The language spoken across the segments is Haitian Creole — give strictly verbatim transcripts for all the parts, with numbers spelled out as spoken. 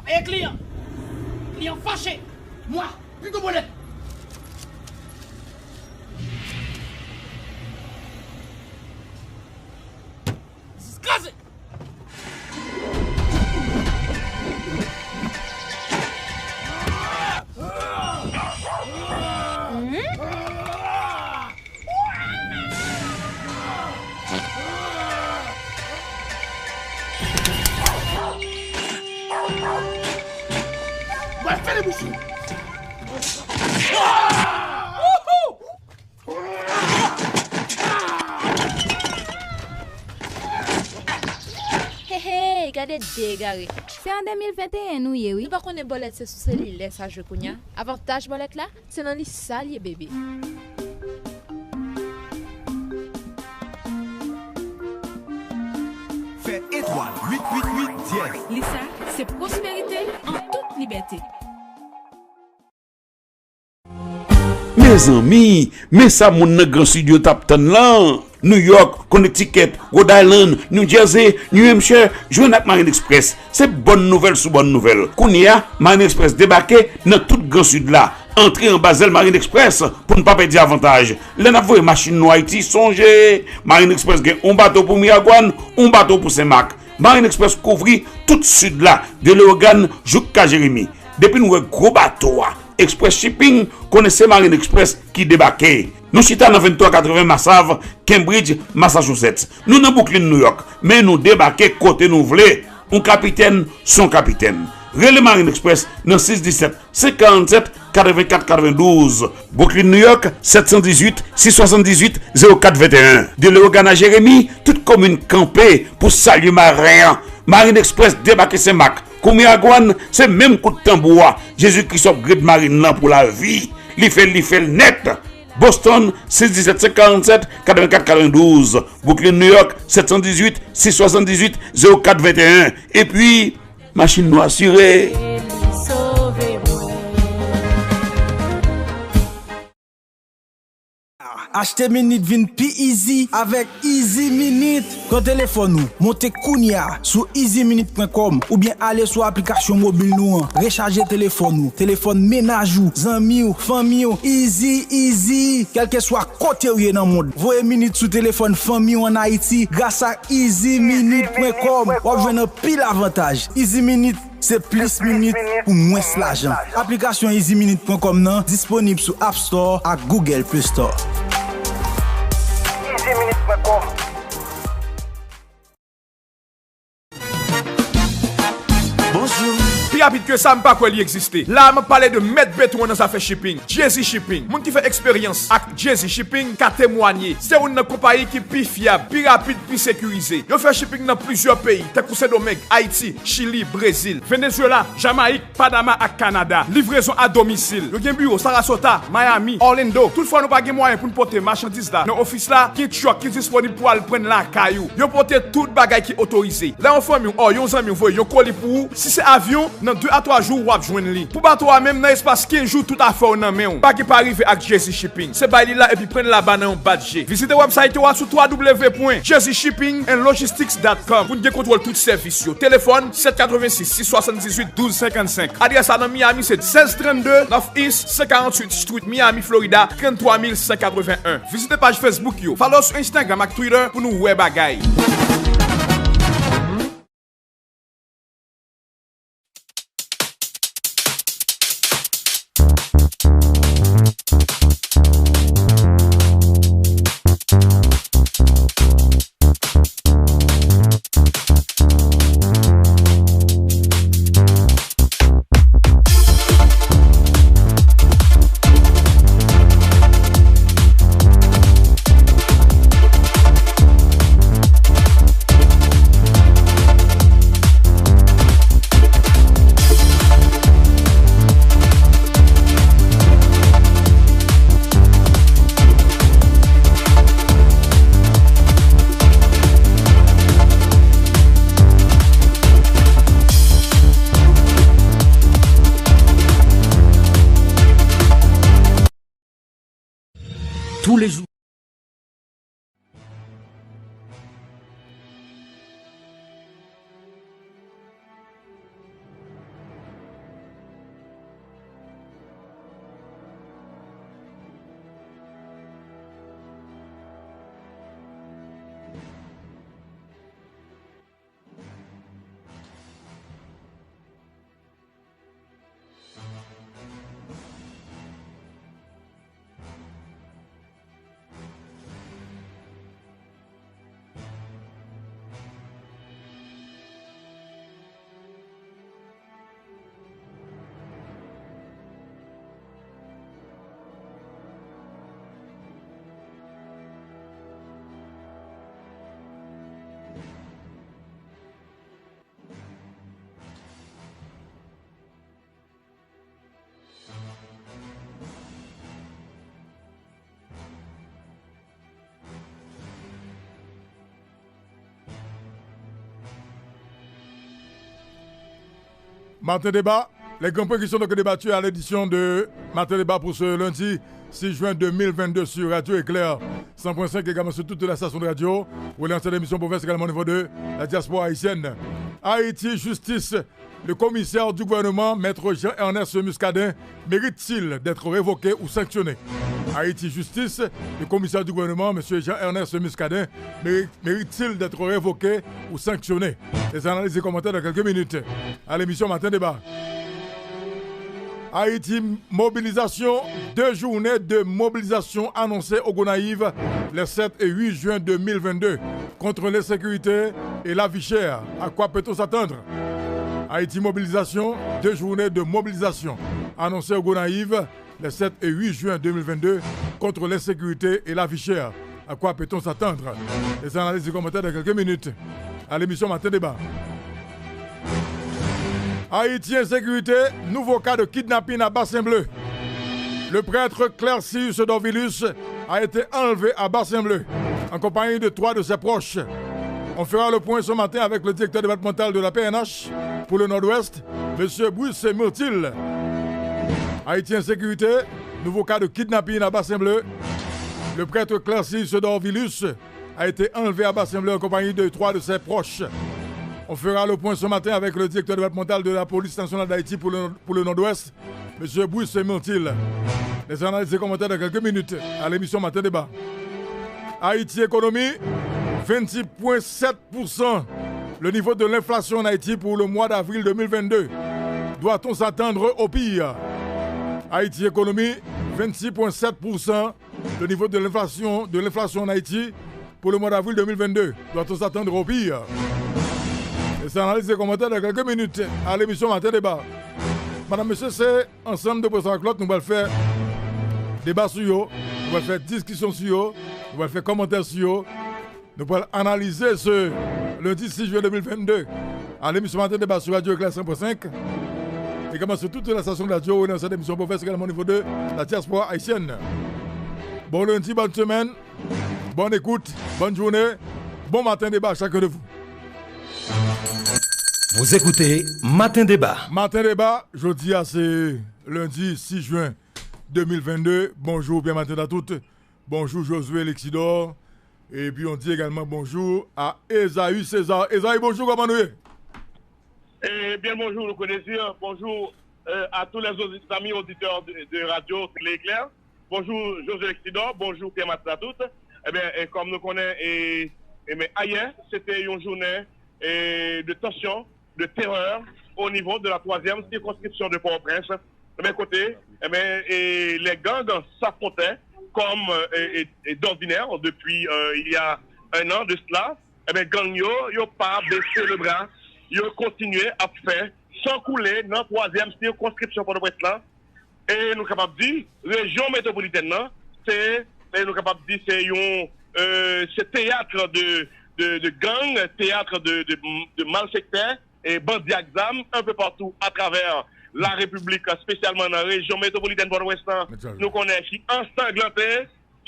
E kliyan. Kliyan fache. Mwa. Pigo bòlèt. Kraze. Mwen fè de bouch ou. Hey, hey, gade de egare. Se an de mil venteyen nou ye, wi. Nou pa konnen bòlèt se sou selilè sa jwe kounya? Avantaj bòlèt la, se nan li sa l ye, bebe. Fè etwal uit uit uit dyèz. Li sa, se pwosperite an tout libète. Mezanmi, men sa moun nan Gran Sid yo t ap tann lan! New York, Connecticut, Rhode Island, New Jersey, New Hampshire jwenn ak Marine Express. Se bòn nouvèl sou bòn nouvèl. Kounye a, Marine Express debake nan tout Gran Sid la. Antre anba zèl Marine Express pou n pa pèdi avantaj. Lè n ap voye machin nou Ayiti, sonje, Marine Express gen yon bato pou Miragwàn, yon bato pou Senmak. Marine Express kouvri tout Sid la, de Leyogàn jouk Ka Jeremi. Depi n wè gwo bato a, Express Shipping, konnen se Marine Express ki debake. Nou chita nan venntwa katreven Massav, Cambridge, Massachusetts. Nou nan Brooklyn, New York, men nou debake kote nou vle. Yon kapitèn se yon kapitèn. Rele Marine Express nan sis disèt, senk karannsèt, katrevenkat katrevendouz. Brooklyn, New York, sèt san dizuit, sis swasanndizuit, zewo kat venteyen. De Leyogàn a Jeremi, tout komin kanpe pou salye maren an. Marine Express debake Senmak. Kou Miragwàn, se menm kout tanbou a. Jezi Kris upgrade marin nan pou lavi. Li fè l, li fè l nèt. Boston, sis disèt, senk karannsèt, katrevenkat katrevendouz. Brooklyn, New York, sèt san dizuit, sis swasanndizuit, zewo kat venteyen. Epi, machin nou asire. Achte minit vin pi easy avèk Easy Minit. Pran telefòn ou, monte kounye a sou easy minit pwen kòm oubyen ale sou aplikasyon mobil nou an. Rechaje telefòn ou, telefòn mennaj ou, zanmi w, fanmi w. Easy, easy, kèlkeswa kote w ye nan mond. Voye minit sou telefòn fanmi w ann Ayiti gras ak easy minit pwen kòm. W ap jwenn anpil avantaj. Easy Minit, se plis minit pou mwens lajan. Aplikasyon easy minit pwen kòm nan disponib sou App Store ak Google Play Store. Easy Minit pwen kòm. Bonjou. Pi rapid ke sa, m pa kwè li egziste. La, m ap pale de mèt beton an nan zafè shipping, Jezi Shipping. Moun ki fè eksperyans ak Jezi Shipping ka temwanye. Se youn nan konpayi ki pi fyab, pi rapid, pi sekirize. Yo fè shipping nan plizyè peyi, tankou Sendomeng, Ayiti, Chili, Brezil, Venezuela, Jamayik, Panama ak Kanada. Livrezon a domisil. Yo gen biwo Sarasota, Miami, Orlando. Toutfwa nou pa gen mwayen pou n pote machandiz la nan ofis la, gen truck ki disponib pou al pran l lakay ou. Yo pote tout bagay ki otorize. Lè yon fanmi w or yon zanmi w voye yon koli pou ou, si se avyon, nan de a twa jou w ap jwenn li. Pou bato a menm, nan espas kenz jou tout afè w nan men w. Pa gen pa rive ak Jezi Shipping. Se bay li la epi pran l laba nan yon bat je. Vizite website yo a sou w w w pwen jezi shipping and logistics dot com pou n gen kontwòl tout sèvis yo. Telefòn sèt katrevensis sis swasanndizuit douz senkannsenk. Adrès la nan Miami se sèz trannde North East san karantuit Street, Miami, Florida, tranntwa mil san katreven en. Vizite paj Facebook yo. Follow sou Instagram ak Twitter pou nou wè bagay. Tous les jours. Matin Débat, les grands points qui sont donc débattus à l'édition de Matin Débat pour ce lundi six juin deux mille vingt-deux sur Radio Éclair cent point cinq, également sur toutes les stations de radio. Vous lancez l'émission pour faire également au niveau de la diaspora haïtienne. Haïti, justice. Le commissaire du gouvernement, Maître Jean-Ernest Muscadin, mérite-t-il d'être révoqué ou sanctionné? Haïti, justice. Le commissaire du gouvernement, M. Jean-Ernest Muscadin, mérite, mérite-t-il d'être révoqué ou sanctionné? Les analyses et commentaires dans quelques minutes à l'émission Matin Débat. Haïti, mobilisation, deux journées de mobilisation annoncées au Gonayiv les sept et huit juin deux mille vingt-deux contre l'insécurité et la vie chère. À quoi peut-on s'attendre? Haïti, mobilisation, deux journées de mobilisation annoncées au Gonayiv les sept et huit juin deux mille vingt-deux contre l'insécurité et la vie chère. À quoi peut-on s'attendre? Les analyses et commentaires dans quelques minutes à l'émission Matin Débat. Haïti, insécurité, nouveau cas de kidnapping à Bassin Bleu. Le prêtre Clercius Dorvilus a été enlevé à Bassin Bleu, en compagnie de trois de ses proches. On fera le point ce matin avec le directeur départemental de la P N H pour le Nord-Ouest, M. Bruce Myrtil. Haïti, insécurité, nouveau cas de kidnapping à Bassin Bleu. Le prêtre Clercius Dorvilus a été enlevé à Bassin Bleu en compagnie de trois de ses proches. On fera le point ce matin avec le directeur départemental de la Police nationale d'Haïti pour le, pour le Nord-Ouest, M. Bruce Myrtil. Les analyses et commentaires dans quelques minutes à l'émission Matin Débat. Haïti Économie, vingt-six point sept pour cent. Le niveau de l'inflation en Haïti pour le mois d'avril deux mille vingt-deux. Doit-on s'attendre au pire? Haïti Économie, vingt-six point sept pour cent. Le niveau de l'inflation, de l'inflation en Haïti pour le mois d'avril deux mille vingt-deux. Doit-on s'attendre au pire? Et c'est analyse et commentaires dans quelques minutes à l'émission Matin Débat. Madame, Monsieur, c'est ensemble de Président Claude, nous allons faire débat sur eux, nous allons faire discussion sur eux, nous allons faire commentaire sur eux. Nou pral analize ce lundi six juin deux mille vingt-deux à l'émission Matin Débat sur Radio Éclair cent point cinq. Également sur toutes les stations de radio, et dans cette émission, pour faire également au niveau de la diaspora haïtienne. Bon lundi, bonne semaine, bonne écoute, bonne journée, bon matin débat à chacun de vous. Vous écoutez Matin Débat. Matin Débat, jodi a se lendi sis jen de mil venndde. Bonjou, byen maten a tout. Bonjou, Josué Lexidor. Epi, on di egalman bonjou a Esaü César. Esaü, bonjou, kòman nou ye? Eh bien, bonjour, Louko Désir. Bonjour, euh, à tous les audi-, amis auditeurs de, de Radio Télé Éclair. Bonjou, Josué Lexidor. Bonjou, Pierre Mathieu Latoute. Eh bien, eh, comme nous connaissons, eh, eh, mais hier, c'était une journée, eh, de tension, de terreur au niveau de la troisième circonscription de Port-au-Prince. Ebyen, kote, ebyen, e, les gangs s'affrontaient comme, euh, et, et, et d'ordinaire depuis, euh, il y a un an de cela. Ebyen, gang yo, yo pa bese le bra, yo kontinye ap fè san koule nan twazyèm sikonskripsyon Pòtoprens lan. E nou kapab di, rejyon metwopolitèn nan, se, e nou kapab di, se yon, euh, se teyat de, de, de gang, teyat de, de, de malfektè, e bandi ak zam, un peu partout à travers la République, espesyalman nan rejyon metwopolitèn Pòtoprens lan, nou konnen ki ansanglante,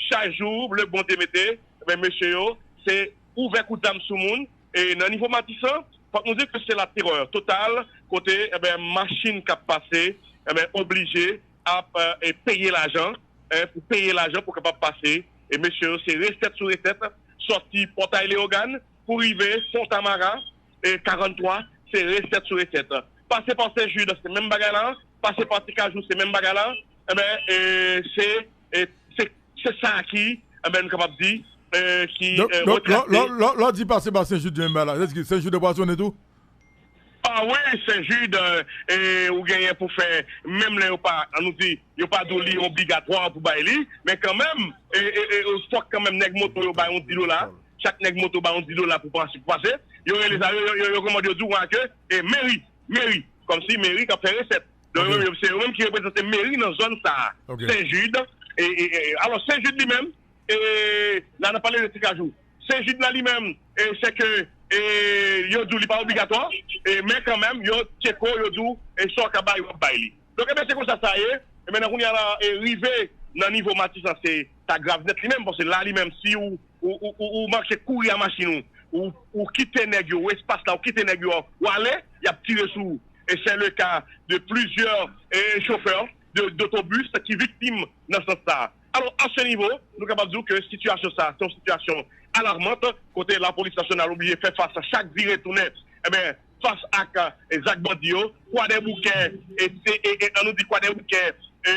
chak jou, le Bondye mete, men mesye yo, se ouvè kout zam sou moun, e nan nivo Matisan, fòk nou di ke se la terreur total, kote, ebyen, machin k ap pase, ebyen, oblije ap, e, peye lajan, e, pou peye lajan pou kapab pase, e mesye yo, se resèt sou resèt, sòti Pòtay Leyogàn, pou rive Fontamara, e karant twa, se resèt sou resèt. Pase pa Sen Jid, se menm bagay la. Pase pa Ti Kajou, se menm bagay la. Ebyen, e, se, e, se, se sa ki, ebyen, nou kapab di, e, ki, donk, e, donk, lè, retrase. Lè, lè, lè w di pase pa Sen Jid, menm bagay la, se ki Sen Jid anpwazonnen tou? Ah wi, Sen Jid, e, ou genyen pou fè, menm lè yo pa, an nou di, yo pa di w li obligatwa pou bay li, men kanmenm, e, e, e, fòk kanmenm nèg moto yo bay yon dis dola, chak nèg moto bay yon dis dola pou pase, pou pase. Yo rele sa, yo, yo, yo, yo kòmande yo di w ke, e, meri, meri, kòmsi meri k ap fè resèt. Donk, yo, yo, se yo menm ki reprezante meri nan zòn sa a. Sen Jid, e, e, e, alò, Sen Jid li menm, e, la n ap pale de Ti Kajou. Sen Jid la li menm, e, se ke, e, yo di w li pa obligatwa, e, men kanmenm, yo tcheke w, yo di w, e, sa w ka bay, w ap bay li. Donk, ebyen, se konsa sa ye. Ebyen, nan kounye a la, e, rive nan nivo Matisan, se, sa grav nèt li menm, paske la li menm, si ou, ou, ou, ou, ou manke kouri a machin ou, ou, ou kite nèg yo, ou espas la, ou kite nèg yo, ou ale, y ap tire sou ou. E se le ka de plizyè e, chofè de, dotobis ki viktim nan sans sa a. Alò, a se nivo, nou kapab di w ke sitiyasyon sa a, se yon sitiyasyon alarmant, kote lapolis nasyonal oblije fè fas chak vire tounen, enben, fas ak e, zak bandi yo, Kwadèboukè, e, se, e, e, an nou di Kwadèboukè, e, e,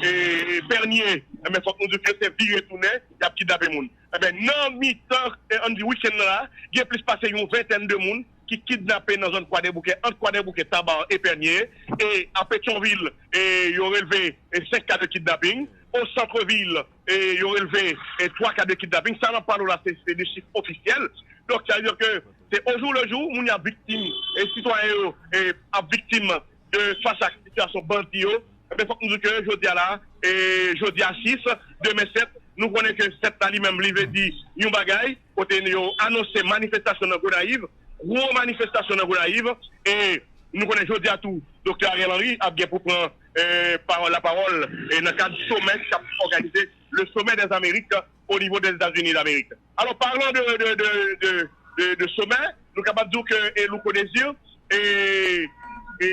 e, Pènye, enben, fòk nou di ke se vire tounen, y ap kidnape moun. Enben, nan mitan, e, an di wikenn nan la, gen plis pase yon ventèn de moun ki kidnape nan zòn Kwadèboukè, ant Kwadèboukè, Taba e Pènye, e a Petyonvil, e yo relve e, senk ka de kidnaping, o santrevil, e yo relve e, twa ka de kidnaping. Sa n ap pale w la, se, se de chif ofisyèl. Donk, sa vle di ke se o jou le jou, moun y ap viktim, e sitwayen yo e, ap viktim de fas ak sitiyasyon bandi yo. Enben, fòk nou di ke jodi a la, e jodi a sis, demen sèt, nou konnen ke sèt la li menm li vle di yon bagay, kote yo anonse manifestasyon nan Gonayiv, gwo manifestasyon nan Gonayiv, e nou konnen jodi a tou, Doktè Ariel Henry ap gen pou pran e, pawòl, lapawòl e, nan kad somè k ap òganize, le Sommet des Amériques au niveau des États-Unis d'Amérique. Alors, parlant de, de, de, de, de, de somè, nou kapab di w ke e, Louko Désir, e, e,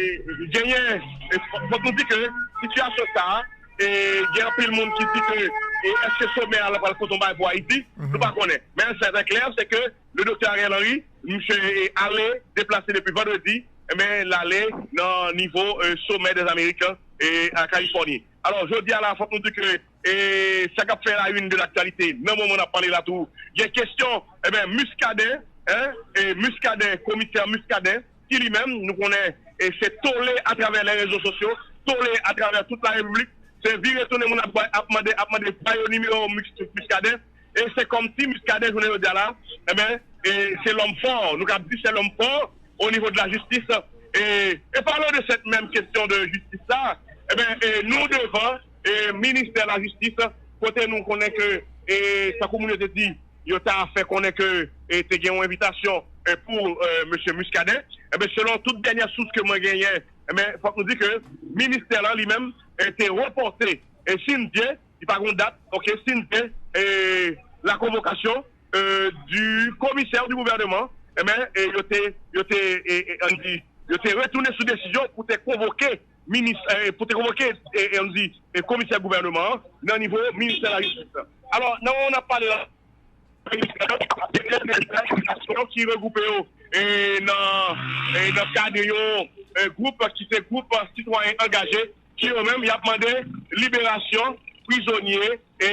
genyen, e, fò, fòk nou di ke sitiyasyon sa a, e, gen anpil moun ki di ke e, èske somè a la pral pote yon bagay pou Ayiti? Nou pa konnen. Men sa trè klè, se ke le doktè Ariel Henry, misye e, ale, deplase depi vandredi, enben, l ale nan nivo e, Sommet des Amériques e, a Kalifòni. Alò, jodi a la, fòk nou di ke e sa k ap fè la une de l'actualité nan moman n ap pale la tou. Gen kesyon, enben, Muscadin, en, e Muscadin, komisè Muscadin, ki li menm, nou konnen, e se tole atravè les réseaux sociaux, tole atravè tout la repiblik, se vire tounen moun ap, ap mande, ap mande ba yo nimewo Mus-, Muscadin, e se kòmsi Muscadin, jounen jodi a la, enben, e se lòm fò, nou ka di se lòm fò, o nivo de la jistis. E, e palan de sèt menm kesyon de jistis la, enben, e nou devan e ministè lajistis, kote nou konnen ke, e tankou moun yo te di, yo ta fè konnen ke e te gen yon envitasyon e pou e, mesye Muscadin. Enben, selon tout dènyè sous ke mwen genyen, enben, fòk nou di ke ministè la li menm e te repòte, e si n Dye, li pa gon dat, oke, si n Dye, e la convocation e, du commissaire du gouvernement, enben, e yo te, yo te, e, e, ann di, yo te retounen sou desizyon pou te konvoke minis, e, pou te konvoke, e, e, ann di, e, komisè gouvènman an nan nivo ministè lajistis. Alò, nan moman n ap pale la, ki regwoupe yo e, nan, e, nan kad yon e, gwoup ki se gwoup sitwayen angaje, ki yo menm y ap mande liberasyon prizonye e,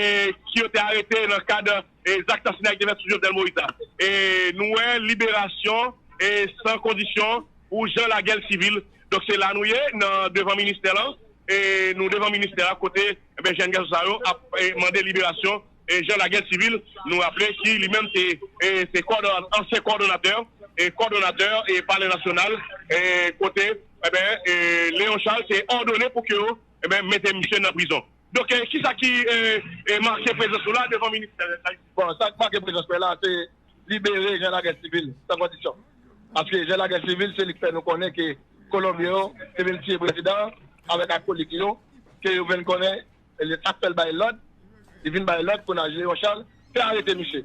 ki yo te arete nan kad e, zak sasinay ki te fèt sou Jovenel Moïse la. E, nou wè liberasyon e, san kondisyon pou Jean Laguel Civil. Donk, se la nou ye, nan, devan ministè lan. E, nou devan ministè la, kote enben, jèn gason sa yo ap e, mande liberasyon e, Jean Laguel Civil. Nou raple ki li menm se e, se kòdona-, ansyen kòdonatè e, kòdonatè e, Palè Nasyonal e, kote enben, e, Léon Charles te òdone pou ke yo enben, mete misye nan prizon. Donk, e, kisa ki e, e, make prezans ou la devan ministè? Bon, sa k make prezans mwen la, se libere Jean Laguel Civil, san kondisyon. Paske Jean Laguel Civil, se li k fè nou konnen ke Kolonbyen yo te vin tiye prezidan an avèk akolit yo, ke yo vin konnen, e, sa k fè l bay lòd, li vin bay lòd pou Naj Léon Charles te arete misye.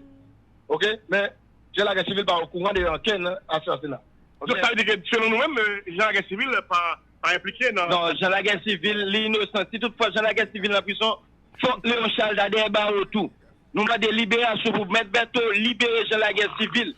Oke? Men, Jean Laguel Civil pa okouran de ankenn asasinay. Donk, sa vle di ke, selon nou menm, e, Jean Laguel Civil pa, pa enplike nan... Non, Jean Laguel Civil, li inosan. Si toutfwa Jean Laguel Civil nan prizon, fòk Léon Charles ta dèyè bawo tou. Nou mande liberasyon pou Mèt Bertho libere Jean Laguel Civil.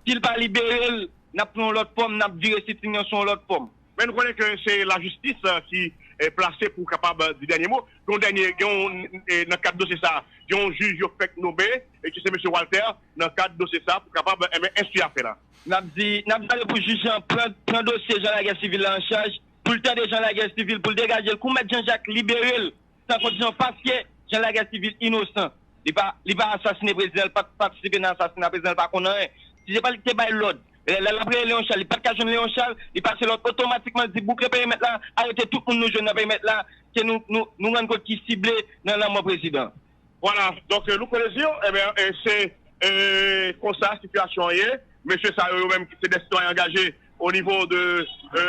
Si l pa libere l, n ap pran yon lòt fòm, n ap vire sitin nan sou yon lòt fòm. Men nou konnen ke se lajistis e, ki e, plase pou kapab e, di dènye mo. Gen yon dènye, gen yon, e, nan kad dosye sa, gen yon jij yo fèk nonmen, e ki se mesye Walter, nan kad dosye sa, pou kapab enben enstwi afè la. N ap di, n ap mande pou jij lan pran, pran dosye Jean Laguel Civil la an chaj, pou l tande Jean Laguel Civil, pou l degaje l, kou Mèt Jean Jacques libere l, san kondisyon, paske Jean Laguel Civil inosan. Li pa, li pa asasine prezidan, li pa t patisipe nan asasina prezidan, li pa konn anyen. Si se pa li ki te bay lòd, lè, lè l ap rele Léon Charles, li pa t ka jwenn Léon Charles, li pase lòd otomatikman, li di bouke perimèt la, arete tout moun nou jwenn nan perimèt la, ke nou, nou, nou rann kont ki sible nan lanmò prezidan. Vwala, donk, e, Louko Désir, enben, e, se, e, konsa sitiyasyon an ye. Mesye sa yo, yo menm, ki se de sitwayen angaje o nivo de, e,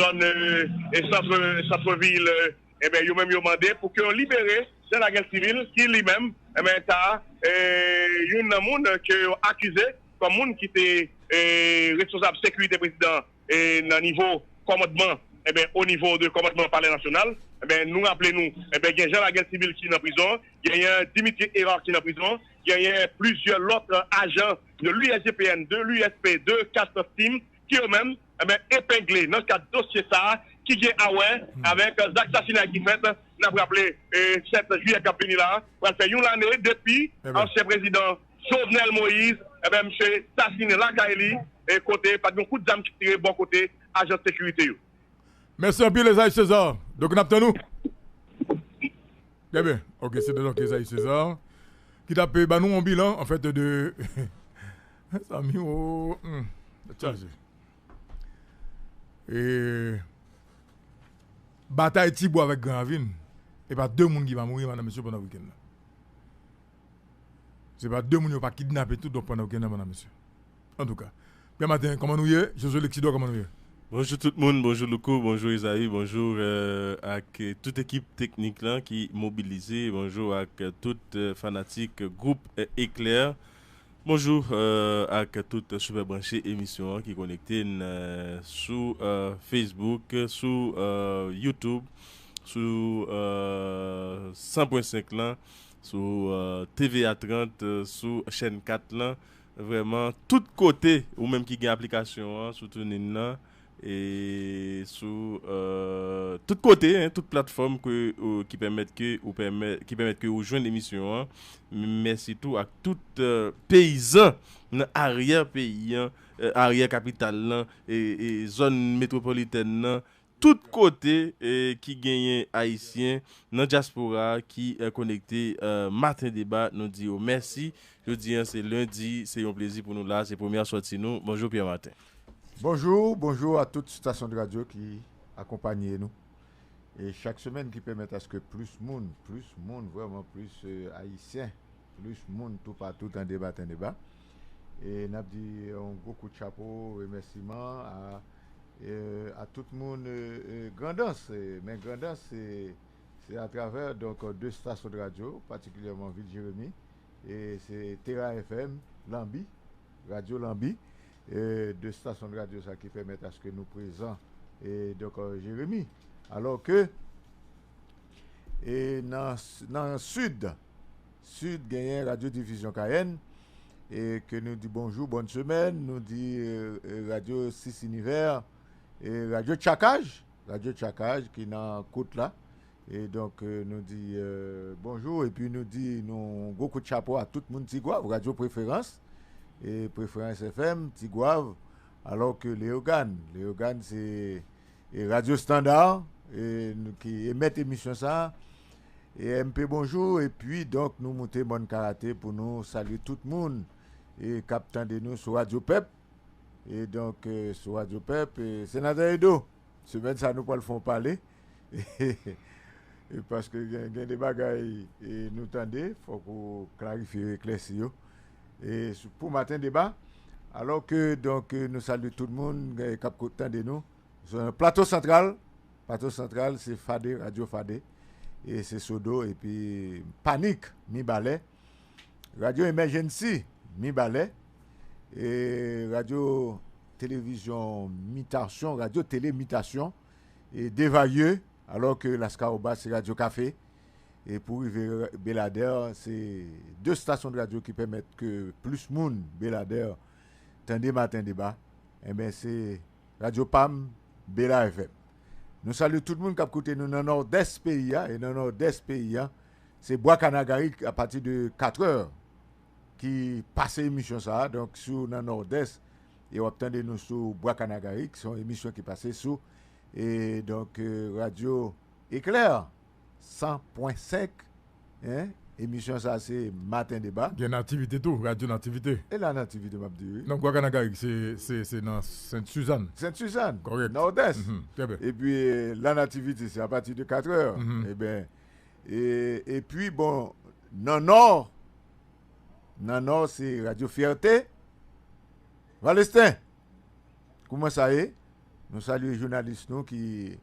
zòn, e, e, sant, santvil, e, enben, yo menm, yo mande pou ke yo libere Jean Laguel Civil, ki li menm, enben, ta, e, youn nan moun ke yo akize kòm moun ki te, e, responsab sekirite prezidan e, nan nivo kòmandman, enben, o nivo de kòmandman Palè Nasyonal, enben, nou raple nou, enben, gen Jean Laguerre Civil ki nan prizon, genyen Dimitri Hérard ki nan prizon, genyen plizyè lòt ajan de l'U S G P N, de l'U S P, de Castors Team, ki yo menm, enben, epengle nan kad dosye sa a, ki gen a wè avèk zak sasinay ki fèt. N ap raple, e, sèt jiyè k ap vini la a, pral fè yon lane depi ansyen prezidan Jovenel Moïse, enben, misye sasinen lakay li, e, kote pa t gen kout zam ki tire bò kote ajan sekirite yo. Mèsi anpil, Esaïe César. Donk, n ap tann ou. Trè byen. Ok, se donk Esaïe César ki t ap ban nou yon bilan, anfèt, de. Zanmi, o. Hmm, chaje. E. Batay Tibwa avèk Gran Ravin, e pa de moun ki pa mouri, madan mesye, pandan wikenn nan. Se pa de moun yo pa kidnape tou, donk pandan wikenn nan, madan mesye. Antouka. Pyè Maten, kòman nou ye? Josué Lexidor, kòman nou ye? Bonjou tout moun, bonjou Louko, bonjou Ezayi, bonjou euh, ak tout ekip teknik lan ki mobilize, bonjou ak tout euh, fanatik gwoup euh, Eklè. Bonjou euh, ak tout super branche emisyon an ki konekte n euh, sou euh, Facebook, sou euh, YouTube, sou euh, san pwen senk lan, sou euh, T V A trant, euh, sou chèn kat lan. Vrèman, tout kote, ou menm ki gen aplikasyon an sou TuneIn nan, e sou euh, tout kote, hein, tout platfòm ke, euh, ki pèmèt ke ou pèmèt, ki pèmèt ke ou jwenn emisyon an. Mèsi tou ak tout euh, peyizan nan aryè peyi an, euh, aryè kapital lan, e, e zòn metwopolitèn nan, tout kote e, ki genyen Ayisyen nan dyaspora a ki e, konekte e, Maten Deba. Nou di yo mèsi. Jodi an se lendi, se yon plezi pou nou la, se premyè sòti nou. Bonjou Pyè Maten. Bonjou, bonjou a tout stasyon de radyo ki akonpanye nou. E chak semèn ki pèmèt aske plis moun, plis moun, vrèman plis e, Ayisyen, plis moun toupatou tande Maten Deba. E n ap di yon gwo kout chapo, remèsiman a, e, a tout moun e, e, Grandans. E, men Grandans, se, se atravè donk de stasyon de radyo, patikilyèman vil Jeremi, e se Tera F M, Lanbi, Radyo Lanbi, e, de stasyon de radyo sa ki pèmèt aske nou prezan e donk e, Jeremi. Alò ke e nan, nan Sid, Sid genyen Radyo Difizyon Kayèn, e ke nou di bonjou, bòn semèn, nou di e, e, Radyo Sis Inivè, e Radyo Tchakaj, Radyo Tchakaj ki nan kout la. E donk, e, nou di e, bonjou, epi nou di nou gwo kout chapo a tout moun Tigwav, Radyo Preferans, e Preferans F M, Tigwav, alò ke Leyogàn, Leyogàn se e Radyo Standard, e, nou ki emèt emisyon sa a, e M P bonjou, epi donk nou moute Mòn Karate pou nou salye tout moun e k ap tande nou sou Radyo Pèp, e donk e, sou Radyo Pèp, e, Senatè Edo, semèn sa a nou pral fè yon pale, e, paske gen, gen de bagay e, nou tande, fòk ou klarifye yo, eklèsi yo, e, sou, pou Maten Deba, alò ke donk e, nou salye tout moun e, k ap ko-, tande nou, Plato Santral, Plato Santral se Fade, Radyo Fade, e se Sodo, epi Panik, Mibalè, Radyo Emergency, Mibalè, e Radyo Televizyon Mitasyon, Radyo Tele Mitasyon, e Devaye, alò ke Laskawobas se Radyo Kafe, e pou rive Beladè, se de stasyon de radyo ki pèmèt ke plis moun Beladè tande Maten Deba, enben se Radyo Pam, Bela F M. Nou salye tout moun k ap koute nou nan Nòdès peyi a, e nan Nòdès peyi a, se Bwa Kanagarik apati de katrè ki pase emisyon sa a. Donk, si w nan Nòdès, e w ap tande nou sou Bwa Kanagarik, se yon emisyon ki pase sou, e donk, e, Radyo Eklè, san pwen senk, en, emisyon sa se Maten Deba. Gen Nativite tou, Radyo Nativite. E la Nativite m ap di wi. Non, Gwakanagarik, se, se, se nan Sent Sizàn. Sent Sizàn, kòrèk. Nòdès. Mhm, trè byen. Epi, e, la Nativite, se apati de katrè. Mhm. Eben, e, epi, bon, nan Nò, nan Nò, se Radyo Fyète. Valesten, kouman sa ye? Nou salye jounalis nou ki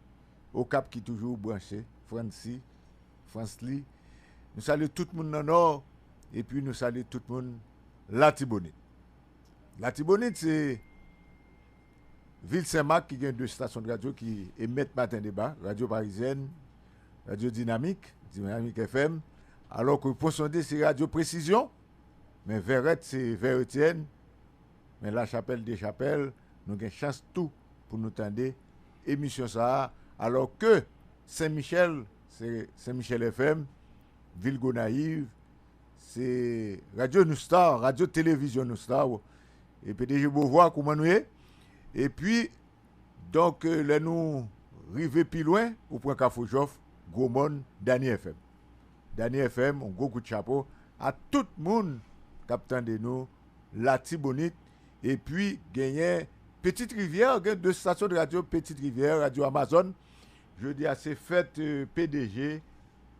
Okap ki toujou branche, Franci, Fransli. Nou salye tout moun nan Nò, epi nou salye tout moun Latibonit. Latibonit se Vil Senmak ki gen de stasyon de radyo ki emèt Maten Deba, Radyo Parizyèn, Radyo Dinamik, Dinamik F M, alò ke Pon Sonde se Radyo Presizyon, men Vèrèt se Vèretyèn, men Lachapèl Dechapèl, nou gen chans tou pou nou tande emisyon sa a, alò ke Sen Michèl se Sen Michèl F M, Vil Gonayiv, se Radyo Noustar, Radyo Televizyon Noustar. E P D G Beauvoir, kouman nou ye? Epi, donk, eh, lè nou rive pi lwen, ou pran Kafou Jòf, Gwo Mòn, Dany F M. Dany F M, yon gwo kout chapo a tout moun k ap tande nou Latibonit. Epi, genyen Petite Rivière, gen de stasyon de radyo Petite Rivière, Radyo Amazon. Jodi a, se fèt, eh, P D G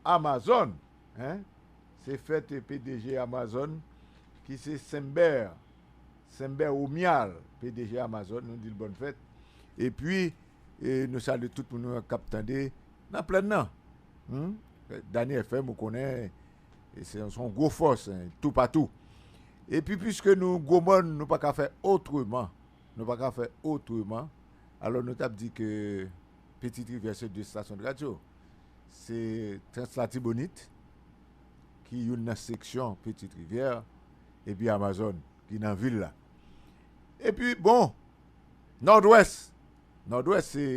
Amazon, hein? Se fèt, eh, P D G Amazon, ki se Senbè, Senbè Romuald, P D G Amazon, nou di l bòn fèt. Epi, eh, nou salye tout moun k ap tande nan plèn nan. Hmm? Dany F M, ou konnen, eh, se se yon gwo fòs, hein, toupatou. Epi, piske nou Gwo Mòn, nou pa ka fè otreman, nou pa ka fè otreman, alò nou t ap di ke Petite Rivière se de stasyon de radyo. Se Translatibonit, ki youn nan seksyon Petite Rivière, epi Amazon, ki nan vil la. Epi, bon, Nòdwès. Nòdwès, se,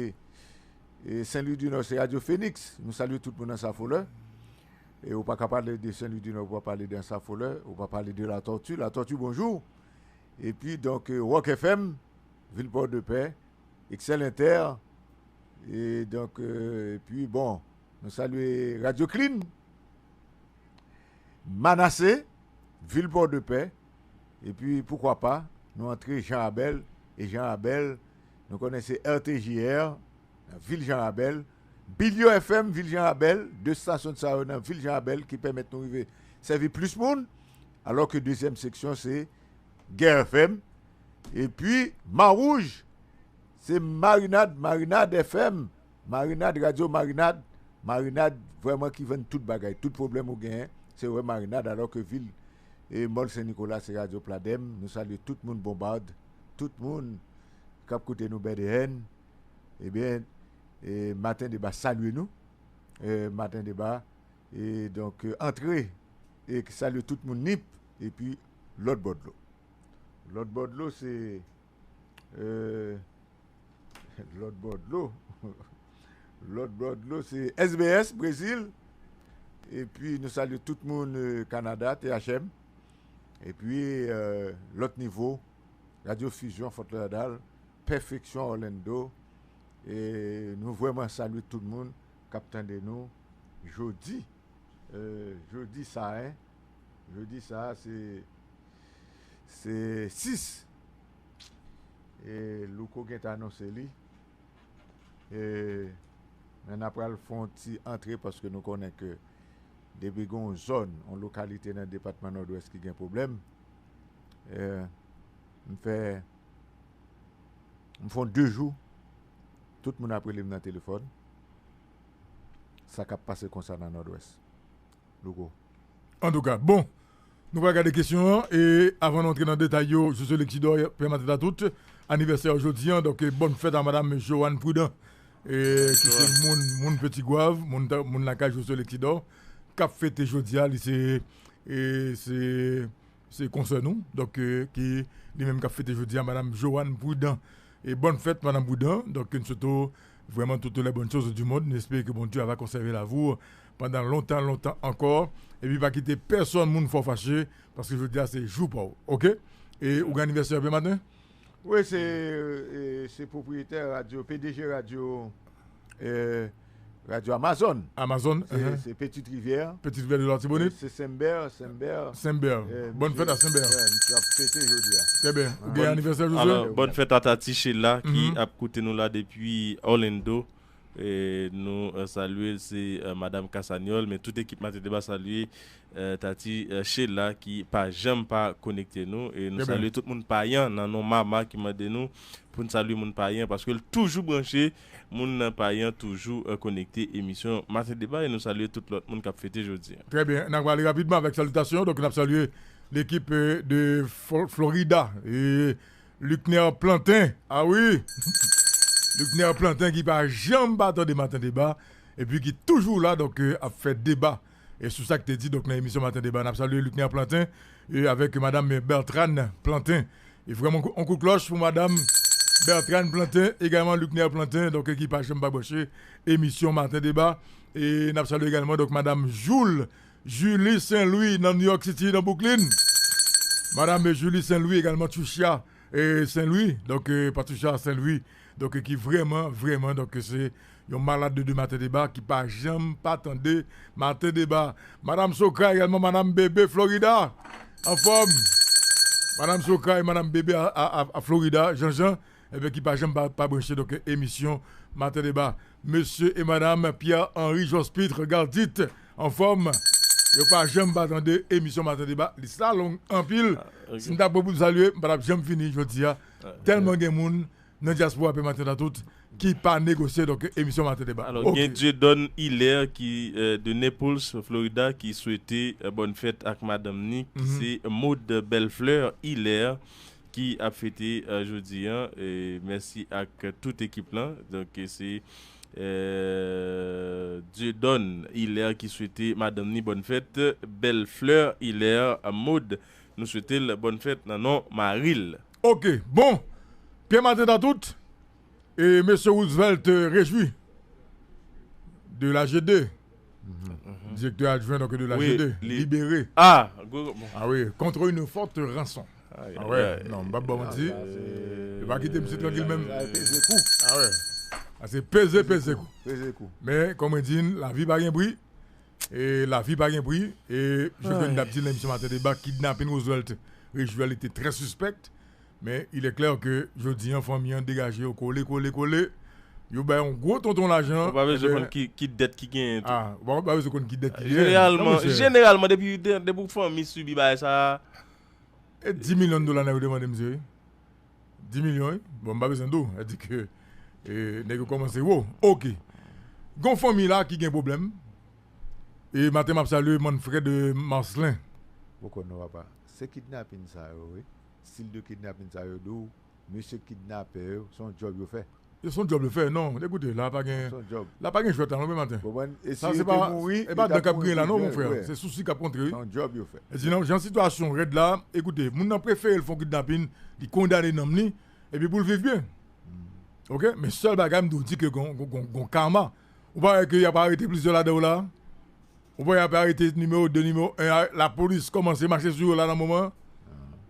e, Sen Lwi di Nò, se Radyo Fenix. Nou salye tout moun nan Safolè. E ou pa ka pale de Sen Lwi di Nò, ou pa pale de Safolè, ou pa pale de Latòti. Latòti, bonjou. Epi, donk, eh, Rock F M, Vil Pòdepè, Excel Inter, e donk, eh, epi, bon, nou salye Radyo Clean, Manase, Vil Pòdepè, epi, poukwa pa, nou antre Jan Rabèl, e Jan Rabèl, nou konnen se R T J R, nan vil Jan Rabèl, Bilyo F M, vil Jan Rabèl, de stasyon sa yo nan vil Jan Rabèl ki pèmèt nou rive sèvi plis moun, alò ke dezyèm seksyon se Gè F M, epi Mawouj, se Marinad, Marinad F M, Marinad, Radyo Marinad, Marinad vrèman ki vann tout bagay, tout pwoblèm ou genyen, se wè Marinad, alò ke vil, e, Mòn Sen Nikola, se Radyo Pladèm, nou salye tout moun Bonbard, tout moun k ap koute nou Bèdèyèn, ebyen, e, Maten Deba salye nou, e, Maten Deba, e, donk, e, antre, e, salye tout moun Nip, epi lòt bò dlo. Lòt bò dlo, se, e, lòt bò dlo. Lòt bò dlo, se S B S, Brezil. Epi, nou salye tout moun, e, Kanada, T H M. Epi, e, lòt nivo, Radyo Fusion, Fort Lauderdale, Perfection, Orlando. E nou vrèman salye tout moun k ap tande nou jodi. E, jodi sa, hein? Jodi sa, se, se sis. E Louko gentan anonse li. E, men n a pral fè yon ti antre paske nou konnen ke depi gen yon zòn, yon lokalite nan depatman Nòdwès ki gen pwoblèm, e, m fè, m fè yon de jou, tout moun ap rele m nan telefòn. Sa k ap pase konsa nan Nòdwès. Louko. Antouka, bon, nou pral gade kesyon an, e avan nou antre nan detay yo, Josué Lexidor, Pè Maten Deba tout, anivèsè jodi an, donk, e, bòn fèt a Madam Joanne Prudent, e, ki se moun, moun Petit Goâve, moun, ta- moun lakay Josué Lexidor, k ap fete jodi a, li se, e, se, se konsè nou, donk, e, ki li menm k ap fete jodi a, Madam Joanne Prudent. E bòn fèt, Madam Prudent, donk, nou swete w vrèman toutes les bonnes choses du monde. Nou espere ke Bondye va konsève la vi w pandan lontan, lontan ankò. Epi pa kite pèsonn moun fè w fache, paske jodi a se jou pa w. Oke? E ou gen anivèsè demen maten? Wi, se, e, se pwopriyetè radyo, P D G radyo, e, radyo Amazon. Amazon, se, se Petite Rivière. Petite Rivière de l'Artibonite. Se Senbè, Senbè. Senbè. Bòn fèt a Senbè. Wi, misye ap fete jodi a. Trè byen. Ou gen anivèsè jodi? Alò, bòn fèt a Tati Sheila ki ap koute nou la depi Orlando. E nou, e, salye, se, e, Madam Cassagnol, men tout ekip Maten Deba salye, e, Tati, e, Sheila ki pa janm pa konekte nou. E nou salye tout moun Payan nan non Mama ki mande nou pou n salye moun Payan paske l toujou branche. Moun nan Payan toujou, e, konekte emisyon Maten Deba e nou salye tout lòt moun k ap fete jodi a. Trè byen. N a pale rapidman avèk salitasyon. Donk, n ap salye lekip, e, de Fl- Florida. E Luckner Plantin, ah wi. Luckner Plantin ki pa janm pa tande Maten Deba, epi ki toujou la, donk, euh, ap fè deba. E sou sa k te di, donk, nan emisyon Maten Deba, n ap salye Luckner Plantin, e avèk madanm Bertrand Plantin. E vrèman, on kout klòch pou madanm Bertrand Plantin, egalman Luckner Plantin, donk, ki pa janm pa branche emisyon Maten Deba. E n ap salye egalman, donk, madanm Joul, Julie Saint-Louis, nan New York City, nan Brooklyn. Madanm Julie Saint-Louis, egalman Tchouchia, e Saint-Louis, donk, e, Patricia Saint-Louis, donk, ki vrèman, vrèman, donk, se yon malad de, de Maten Deba ki pa janm pa tande Maten Deba. Madanm Sokra egalman, madanm Bebe Florida, anfòm. Madanm Sokra e madanm Bebe a, a, a, a Florida, Jean-Jean, enben, ki pa janm pa, pa branche, donk, emisyon Maten Deba. Mesye e madanm Pierre Henri Jospitre Gardit, anfòm. Yo pa janm pa tande emisyon Maten Deba. Lis la long anpil. Ah, ok. Si m ta pran pou m salye, m pa t ap janm fini jodi a. Ah, tèlman gen moun nan dyaspora Pè Maten Deba tout ki pa negosye, donk, emisyon Maten Deba. Alò, ok, gen Dieudonne Hilaire ki, euh, de Naples, Florida, ki swete, euh, bòn fèt ak madanm ni, ki, mhm, se Maude Bellefleur Hilaire, ki ap fete, euh, jodi an. E mèsi ak tout ekip lan. Donk, se, euh, Dieudonne Hilaire ki swete madanm ni bòn fèt, Bellefleur Hilaire Maude. Nou swete l bòn fèt nan non mari l. Ok, bon. Pè Maten Deba tout. E mesye Roosevelt, euh, rejwi de la G D. Mhm. Direktè adjwen, donk, de la G D. Wi, li libere. Ah, gwo, bon. Ah wi, contre une forte rançon. Ay, ah ouais, ay, non, m p ap ba w manti. Yo pa kite misye trankil menm. Sa, sa peze kou. Ah ouais. Ah, se peze, peze kou. Peze kou. Men, kòm mwen di n, lavi pa gen pri. E lavi pa gen pri. E, jan n t ap di nan emisyon Maten Deba, kidnapin Roosevelt Rejwi a, li te trè sispèk. Men, il est clair que jodi an, fanmi an degaje yo kole, kole, kole. Yo bay yon gwo tonton lajan. Ou pa bezwen konn ki, ki dèt ki genyen tou. Ah, ou pa bezwen konn ki dèt ki genyen. Jeneralman, non, monchè, jeneralman, depi, de-, depi yon fanmi sibi bagay sa, e dis milyon dola nèg yo te mande misye, wi. Dis milyon, wi. Bon, m pa bezwen di w. Sa di ke, e, nèg yo kòmanse wo. Ok. Gon fanmi la ki gen pwoblèm. E maten m ap salye Manfred, e, Marcelin. Ou konn non, papa. Se kidnapin sa yo, wi. Stil de kidnapin sa yo di w, mesye kidnapè yo, se yon djòb yo fè. Se yon djòb yo fè, non. Ekoute, la pa gen, se yon djòb, la pa gen jwèt la, non, men maten. Konprann? E sa, si se yo te pa, mouri, e pa dan k ap griyen la, non, mon frè. Se sousi k ap kontre, wi. Se yon djòb yo fè. E sinon, jan sitiyasyon rèd la, ekoute, moun nan prefere l fè yon kidnapin, li kondane nanm li, epi pou l viv byen. Hmm. Ok? Men sèl bagay, m di w di ke gon, gon, gon, gon kama. Ou pa wè ke y ap arete plizyè ladan yo la? Ou pa wè y ap arete nimewo de, nimewo en a, lapolis kòmanse mache sou yo la nan moman an?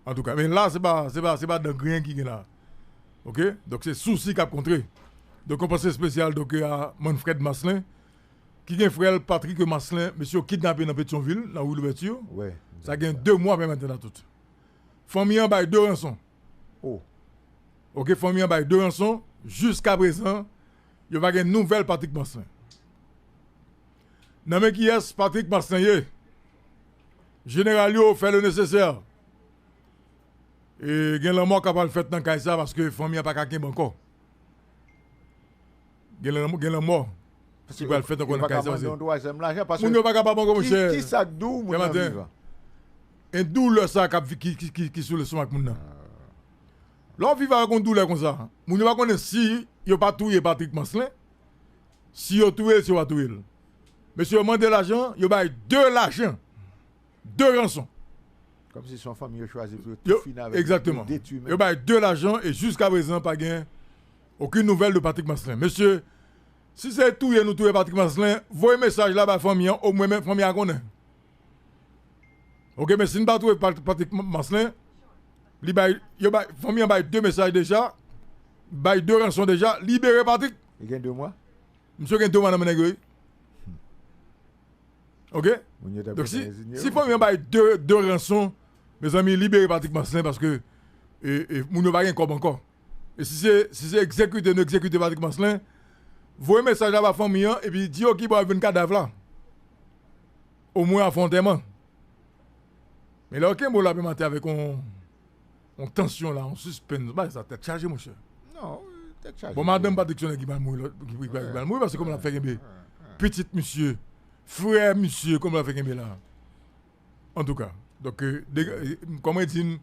Antouka, men la, se pa, se pa, se pa dan griyen ki gen la. Ok? Donk, se sousi k ap kontre. Donk, yon panse espesyal, donk, a Manfred Marcelin, ki gen frè l Patrick Marcelin, mesye yo kidnape nan Petyonvil, nan ri Louvèti. Wi. Sa gen de mwa, men maten la tout. Fanmi an bay de ranson. Oh. Ok, fanmi an bay de ranson. Jiskaprezan, yo pa gen nouvèl Patrick Marcelin. Nan men kiyès Patrick Marcelin ye? Jeneral yo fè le nesesè. E gen lanmò k ap al fèt nan kay sa paske fanmi an pa ka kenbe ankò. Gen lanmò, gen lanmò ki pral fèt ankò nan kay sa, paske moun yo pa kapab ankò, monchè. Ki, ki sa k di w moun nan vivan? E doulè sa k ap vi-, ki, ki, ki, ki sou lestomak moun nan. Lè w viv avèk yon doulè konsa, moun yo pa konnen si yo pa touye Patrick Marcelin, si yo touye l, si yo pa touye l. Mesye yo mande lajan, yo bay de lajan. De ranson. Kòmsi se yon fanmi yo chwazi pou yo tou fini avèk, egzakteman, yo detwi menm. Yo bay de lajan e jiskaprezan pa gen okenn nouvèl de Patrick Marcelin. Mesye, si se touye nou touye Patrick Marcelin, voye mesaj la bay fanmi an, omwen men fanmi an konnen. Ok, men si n pa touye Pat-, Patrick Ma-, Marcelin, li bay, yo bay, fanmi an bay de mesaj deja, bay de ranson deja, libere Patrick. Li gen de mwa? Misye gen de mwa nan men nèg yo, wi. Ok? Donk, si, si fanmi an bay de, de ranson, mezanmi, libere Patrick Marcelin paske, e, e, moun yo pa gen kòb ankò. E si se, si se egzekite, nou egzekite Patrick Marcelin, voye mesaj la ba fanmi an, epi di yo ki bò y ap jwenn kadav la. Omwen a fè antèman. Men lè yo kenbe w la, men maten avèk yon, yon tansyon la, yon sispens, bagay sa tèt chaje, monchè. Non, tèt chaje. Bon, madanm Patrick se nèg ki pral mouri, lòt, ki, ki, ki pral mouri, paske kòman l ap fè kenbe pitit misye, frè misye, kòman l ap fè kenbe la? Antouka, donk, e, de, e, kòman di n,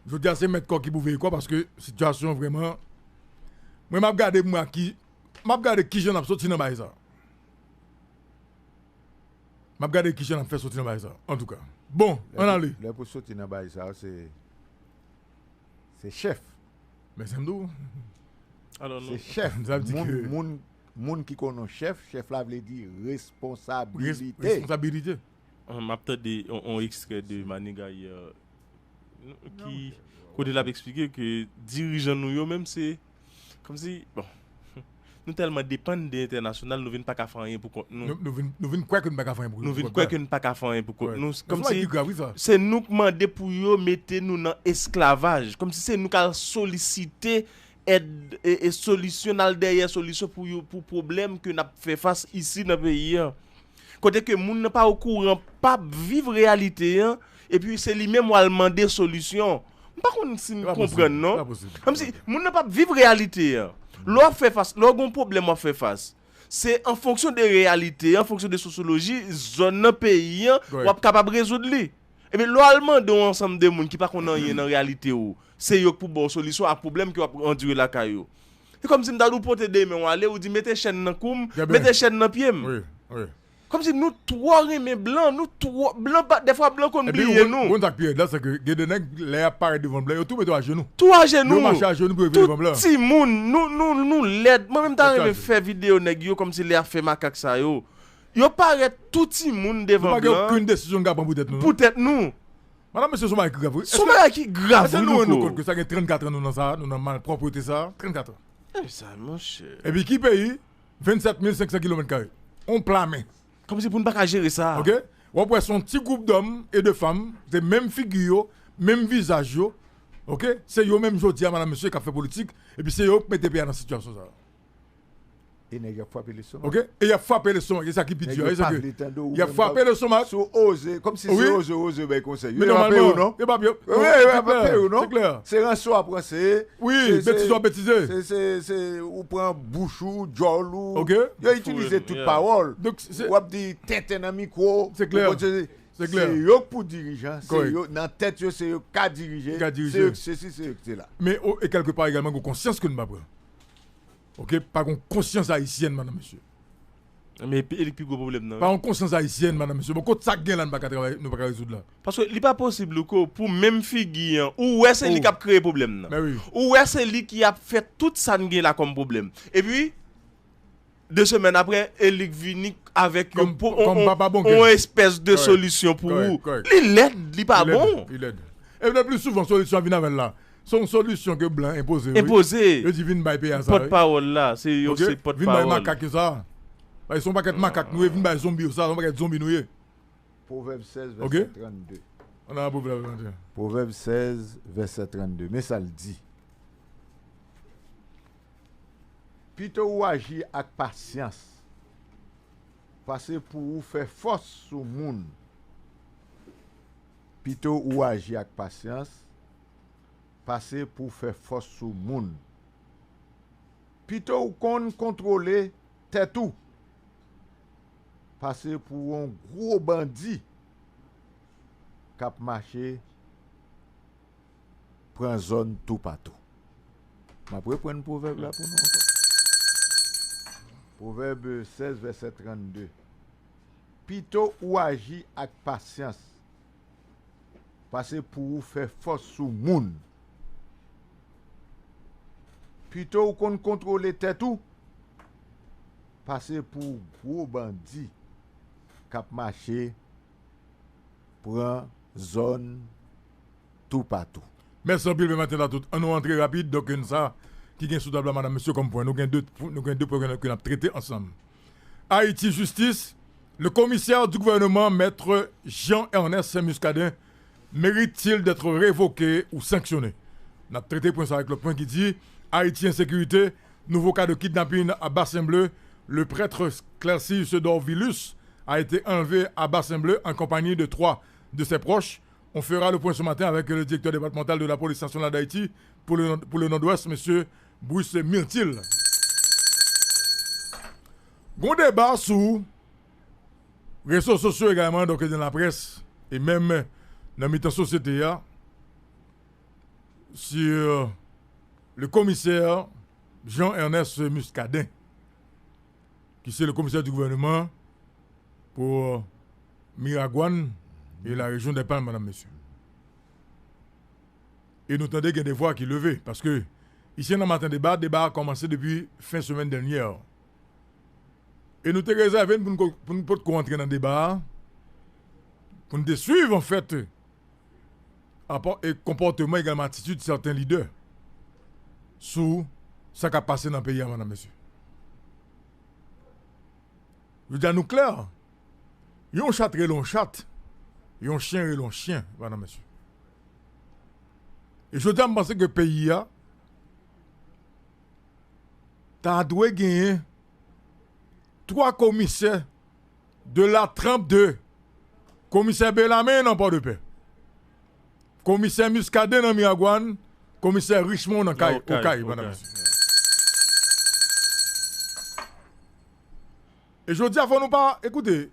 Jodi a se mèt kò ki pou veye kò paske sitiyasyon an vrèman. Mwen m ap gade m wè ki, m ap gade kijan n ap soti nan bagay sa. M ap gade kijan n ap fè soti nan bagay sa. Antouka. Bon, ann ale. Lè pou soti nan bagay sa, se, se chèf. Men se m di w. Alò Se nou, chèf. Sa vle di Moun, ke moun, moun ki konn yon chèf, chèf la vle di res- responsabilite. responsabilite. m ap tande yon, yon ekstrè de Maniga yè ki kote l ap eksplike ke dirijan nou yo menm se kòmsi bon nou tèlman depann de entènasyonal nou vin pa ka fè anyen pou kont nou. Nou, nou vin, nou vin kwè ke nou pa ka fè anyen pou Nou vin kwè ke nou pa ka fè anyen pou kont nou. Kòmsi Kòmsi ki grav wi sa. se nou k mande pou yo mete nou nan esklavaj. Kòmsi se nou k al solisite èd e, e solisyon, n al dèyè solisyon pou yo, pou pwoblèm ke n ap fè fas isi nan peyi an. Kote ke moun nan pa okouran, p ap viv reyalite an, epi se li menm w al mande solisyon. M pa konn si n Se pa konprann posib, non. se pa posib. Kòmsi moun nan p ap viv reyalite an. Lè w ap fè fas, lè w gen yon pwoblèm w ap fè fas, se an fonksyon de reyalite, an fonksyon de sosyoloji zòn nan, peyi an, Correct. W ap kapab rezoud li. Ebyen, lè w al mande yon ansanm de moun ki pa konn anyen nan reyalite w, se yo k pou ba w solisyon a pwoblèm ke w ap andire lakay ou. Se kòmsi m ta di w pote de men w ale, ou di mete chèn nan kou m, Gen byen. Mete chèn nan pye m. Wi, wi. Kòmsi nou twò renmen blan, nou twò, blan pa, dèfwa blan konn Epi, bliye ou nou. konn sa k pi rèd la, se ke gen de nèg, lè y ap parèt devan blan, yo tou mete ajenou. Tou ajenou. Yo mache ajenou pou yo vin devan blan. Tout timoun, nou, nou, nou lèd. Mwen menm ta Yo renmen kraze. Fè videyo nèg yo kòmsi lè y ap fè makak sa yo. Yo parèt tou timoun Nou devan pa gen blan okenn desizyon n ka pran pou tèt nou. non. Pou tèt nou. Madan mesye, se yon bagay ki grav wi. Se yon bagay ki grav Èske wi, nou rann nou Louko. Kont ke sa gen trannkat an nou nan sa, nou nan malpwòpte sa, trannkat an. E sa, monchè. Epi ki peyi, vennsèt mil senk san kilomèt kare. On pla men. Kòmsi pou n pa ka jere sa. Ok? W ap wè se yon ti gwoup dòm e de fanm, se menm figi yo, menm vizaj yo. Ok? Se yo menm jodi a, madan mesye, k ap fè politik, epi se yo k mete peyi a nan sitiyasyon sa. E nèg y ap frape lestomak. Ok? E y ap frape lestomak, e sa ki pi Nèg di a, yo e sa pa ke vle tande ou y ap menm frape lestomak. Si w oze, kòmsi se Wi. oze, oze bay konsèy. Men Yo pa peye w nòmalman, non. yo pa peye w. Wi, wi, yo pa peye w non. Se klè. Se ranse w ap ranse. Wi, Se- se- betiz w ap betize. Se, se, se, ou pran bouch ou, djòl ou. Ok. Yo itilize tout Yeah. pawòl. Donk, se W ap di tenten nan mikwo. Se klè. Ou konn se- Se klè. Se yo k pou dirijan. Se Correct. yo, nan tèt yo, se yo k ka dirije. Ka dirije. Se yo k sesi, se yo k sela. Men o- e kèlkepa egalman, gon konsyans ke nou pa pran. Ok? Pa gon konsyans ayisyèn, madan mesye. Men e li k pi gwo pwoblèm nan. Pa yon konsyans ayisyèn, madan mesye. Bon, kot sa k gen la, nou pa ka travay, nou pa ka rezoud la. Paske li pa posib, Louko, pou menm figi an, ou wè se li Oh. k ap kreye pwoblèm nan. Men wi. Ou wè se li ki ap fè tout sa n gen la kòm pwoblèm. Epi, de semèn apre, e li k vini avèk Kòm- yon po- kòm on- papa bon on kè. espèce de Correct. solisyon pou Correct, ou. correct. Li lèd, li pa Li lèd, bon. Li lèd. E le pli souvan, solisyon an vin avè l la. Se yon solisyon ke blan enpoze. wi. Enpoze. Yo di vin bay peyi a sa. wi. Pòtpawòl la, se yo, Ok? se Vin bay pòtpawòl. Makak yo sa. Bay son pakèt makak nou ye, vin bay zonbi yo sa, son pakèt zonbi nou ye. Pwovèb sèz, Ok. vèsè trannde. Ann al Pwovèb trannde. Pwovèb sèz, vèsè trannde. Men sa l di. Pito ou aji ak pasyans, pase pou ou fè fòs sou moun. Pito ou aji ak pasyans, pase pou w fè fòs sou moun. Pito ou konn kontwole tèt ou, pase pou yon gwo bandi k ap mache pran zòn toupatou. M ap reprann pwovèb la pou nou ankò. Pwovèb sèz, vèsè trannde. Pito ou aji ak pasyans, pase pou ou fè fòs sou moun. Pito ou konn kontwole tèt ou, pase pou gwo bandi k ap mache pran zòn toupatou. Mèsi anpil, men maten la tout. Ann nou antre rapid, donk, n sa ki gen sou tab la, madan mesye, kòm pwen. Nou gen de, nou gen de pwen ke n ap trete ansanm. Ayiti, jistis. Le commissaire du gouvernement, maître Jean Ernest Muscadin, mérite-t-il d'être révoqué ou sanctionné? N ap trete pwen sa avèk lòt pwen ki di, Ayiti, ensekirite, nouvo ka de kidnapin a Basen Ble, le prêtre Clercy Sedor Vilus a été enlevé à Basen Ble en compagnie de trois de ses proches. On fera le point ce matin avec le directeur départemental de la police nationale d'Haïti pour le, pour le Nord-Ouest, monsieur Bruce Myrtil. Gon deba sou rezo sosyo egalman, donk nan laprès, e menm nan mitan sosyete a, sur le commissaire Jean-Ernest Muscadin, qui c'est le commissaire du gouvernement pour Miragwàn et la région des Palmes, madame, monsieur. E nou tande gen de vwa ki leve, paske isi nan Maten Deba, deba a kòmanse depi fen semèn dènyè. E nou te rezève n pou n ko-, pou n potko antre nan deba a, pou n te swiv, anfèt, apa-, e konpòteman, egalman atitid sèten lidè sou sa k ap pase nan peyi a, madam, mesye. Jodi a nou klè, yon chat rele yon chat, yon chen rele yon chen, madam, mesye. E jodi a, m panse ke peyi a ta dwe genyen twa komisè de la tranp de komisè Bellarmine nan Pòdepè, komisè Muscadin nan Miragwàn, komisè Richemond nan Kay, Okay, Okay, madam, okay. Mesye. E jodi a, fò nou pa, ekoute,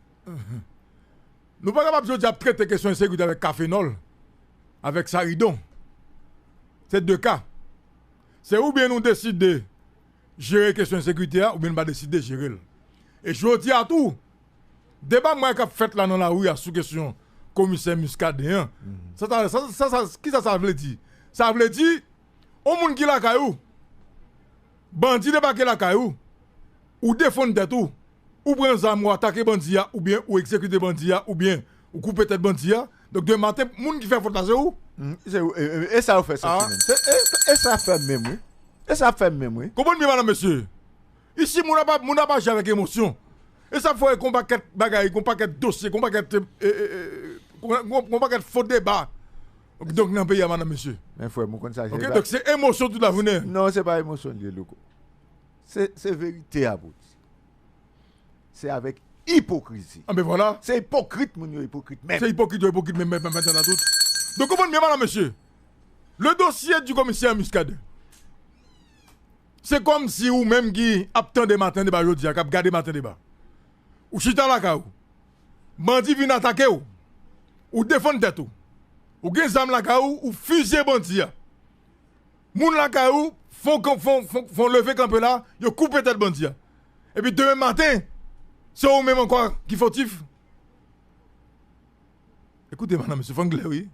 nou pa kapab jodi a ap trete kesyon ensekirite avèk kafenòl, avèk saridon. Se de ka. Se oubyen nou deside jere kesyon ensekirite a, oubyen nou pa deside jere l. E jodi a tou, deba m wè k ap fèt la nan lari a sou kesyon komisè Muscadin an, sa, sa, sa, sa, sa, kisa sa vle di? Sa vle di, yon moun ki lakay ou, bandi debake lakay ou, ou defann tèt ou, ou pran zam, ou atake bandi a, oubyen ou egzekite bandi a, oubyen ou koupe tèt bandi a. Donk, demen maten, moun ki fè fòt la, se ou. Mm, se ou, e, e, e sa yo fè soti menm. Se, e, e sa fè menm, wi. E sa fè menm, wi. Konprann byen, madam, mesye. Isi, moun ap, moun ap aji avèk emosyon. E sa fè yon pakèt bagay, yon pakèt dosye, yon pakèt, e, e, e, yon, yon, yon pakèt fo deba. Donk, nan peyi a, madam, mesye. Men frè m, ou konn sa, se Ok, pa donk se emosyon tout la jounen. Non, se pa emosyon li ye, Louko. Se, se verite a pou di. Se avèk ipokrizi. Ah, ben voilà. Se ipokrit, moun yo ipokrit menm. Se ipokrit yo ipokrit menm, menm, menm, menm, tout. Donk, konprann byen, madam, mesye. Le dossier du commissaire Muscadin. Se kòmsi ou menm ki ap tande Maten Deba jodi a, k ap gade Maten Deba. Ou chita lakay ou. Bandi vin atake w. Ou defann tèt ou. Ou gen zam lakay ou, ou fizye bandi a. Moun lakay ou fè w kan-, fè w, fè w, fè w leve kanpe la, yo koupe tèt bandi a. Epi demen maten, se ou menm ankò ki fotif. Ekoute, madam, mesye, fò n klè, wi.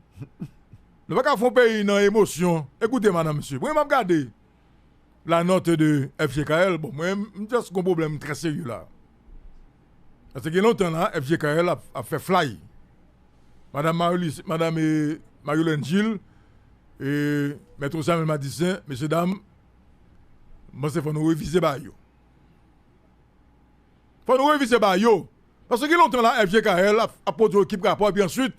Nou pa ka fè yon peyi nan emosyon. Ekoute, madam, mesye, mwen, m ap gade la note de F J K L. Bon, mwen, m just gon pwoblèm trè serye la. Paske gen lontan la, F J K L ap, ap fè flay. Madam Marlis-, madam, e, Mariolène Gilles, e, Mèt Samuel Madistin, mesye dam, m panse fò nou revize bagay yo. Fò nou revize bagay yo. Paske gen lontan la, F J K L ap, ap pwodui ekip rapò, epi answit,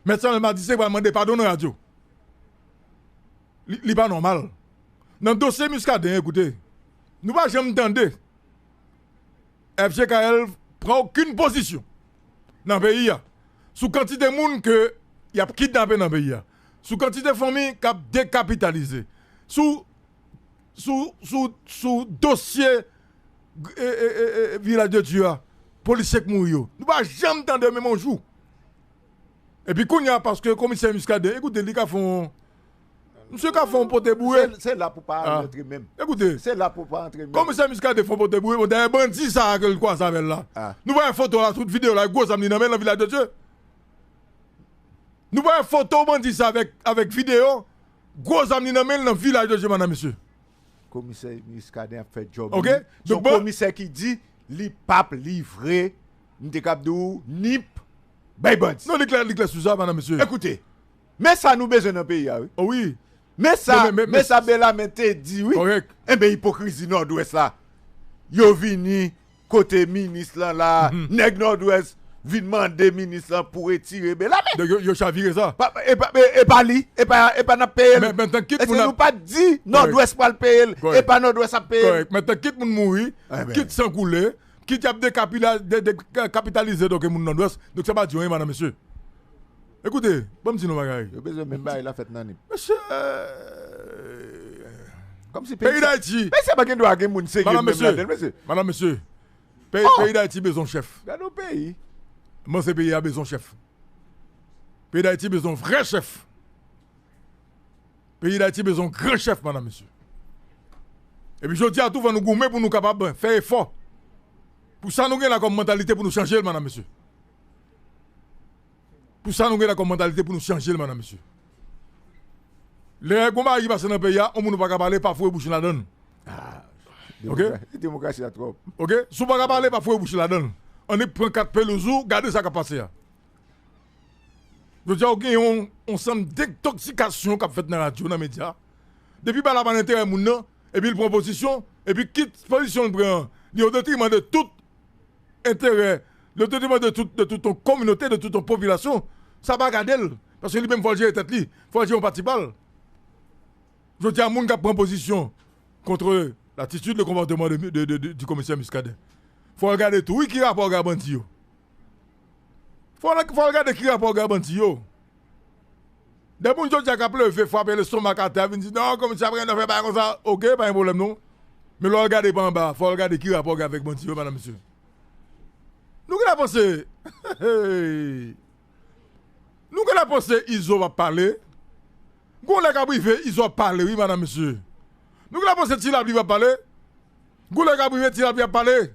Mèt Samuel Madistin pral mande padon nan radyo. Li, li pa nòmal. Nan dosye Muscadin, ekoute, nou pa janm tande F J K L pran okenn pozisyon nan peyi a sou kantite moun ke y ap kidnape nan peyi a, sou kantite fanmi k ap dekapitalize, sou, sou, sou, sou dosye, e, e, e, e, Vilaj de Dye a, polisye k mouri yo. Nou pa janm tande menm yon jou. Epi kounye a, paske komisè Muscadin, ekoute, li ka fè yon, misye ka fè yon pote boure. Se, se la pou pa antre menm. Ekoute, se la pou pa antre menm. Komisè Muscadin fè yon pote boure, bon, dayè bandi sa a ke l kwaze avè l la. Nou pa wè foto la, tout videyo la, gwo zam li nan men l nan Vilaj de Dye. Nou pa wè foto bandi sa avèk, avèk videyo, gwo zam li nan men l nan Vilaj de Dye, madam, mesye. Komisè Muscadin ap fè djòb li. Ok? Se yon komisè ki di li p ap livre, m te kab di w, nip, bay bandi. Non, li klè, li klè sou sa, madam, mesye. Ekoute, men sa nou bezwen nan peyi a, wi. O wi. Men sa, men sa Bellarmine te di, wi. Kòrèk. Enben, ipokrizi Nòdwès la. Yo vini kote minis lan la, nèg Nòdwès vin mande minis lan pou retire Bellarmine. Donk, yo, yo chavire sa. Pa, e pa, e, e pa li, e pa, e pa n ap peye l. Men, men, tan kit moun ap... Èske nou pa t di Nòdwès pral peye l, e pa Nòdwès ap peye l? Kòrèk. Men tan kit moun mouri, kit san koule, kit y ap dekapila-, de, de, kapitalize, donk, moun Nòdwès. Donk, sa pa di anyen, madam, mesye. Ekoute, ban m di nou bagay. Yo bezwen menm bagay la fèt nan Nip. Mesye, kòmsi peyi Dayiti. Peyi sa pa gen dwa gen moun serye menm ladan l, mesye. Madam, mesye. Peyi, peyi Dayiti bezwen chèf. Gade yon peyi. M panse peyi a bezwen chèf. Peyi Dayiti bezwen vrè chèf. Peyi Dayiti bezwen yon gran chèf, madanm, mesye. Epi jodi a tou, fò nou goumen pou nou kapab fè efò. Pou sa nou gen la kòm mantalite pou nou chanje l, madanm, mesye. Pou sa nou gen la kòm mantalite pou nou chanje l, madanm, mesye. Lè gon bagay ki pase nan peyi a, yon moun ou pa ka pale, pa foure bouch ou ladan l. Ah, Ok? Demokrasi, demokrasi la twòp. Ok? Si w pa ka pale, pa foure bouch ou ladan l. Annik pran kat pelouz ou, gade sa k ap pase a. Jodi a, ou gen yon, yon sanm dentoksikasyon k ap fèt nan radyo, nan medya. Depi bagay la pa nan enterè moun nan, epi l pran pozisyon, epi kit pozisyon l pran an, li o detriman de tout enterè, li o detriman de tout, de tout yon kominote, de tout yon popilasyon, sa pa gade l. Paske li menm fò l jere tèt li, fò l jere yon pati pa l. Jodi a, moun k ap pran pozisyon contre l'attitude, le comportement de, de, de, de, du commissaire Muscadin. Fò l gade tou, wi, ki rapò l gen ak bandi yo. Fò l, fò l gade ki rapò l gen ak bandi yo. De moun jodi a k ap leve, frape lestomak atè, vin di, "Non, komisè ap renmen fè bagay konsa." Ok, pa gen pwoblèm, non. Men lè w al gade pa anba, fò w al gade ki rapò w gen avèk bandi yo, madanm, mesye. Nou genlè panse, nou genlè panse Izo p ap pale. Gon lè k ap rive, Izo ap pale, wi, madanm, mesye. Nou genlè panse Ti Lapli p ap pale. Gon lè k ap rive, Ti Lapli ap pale.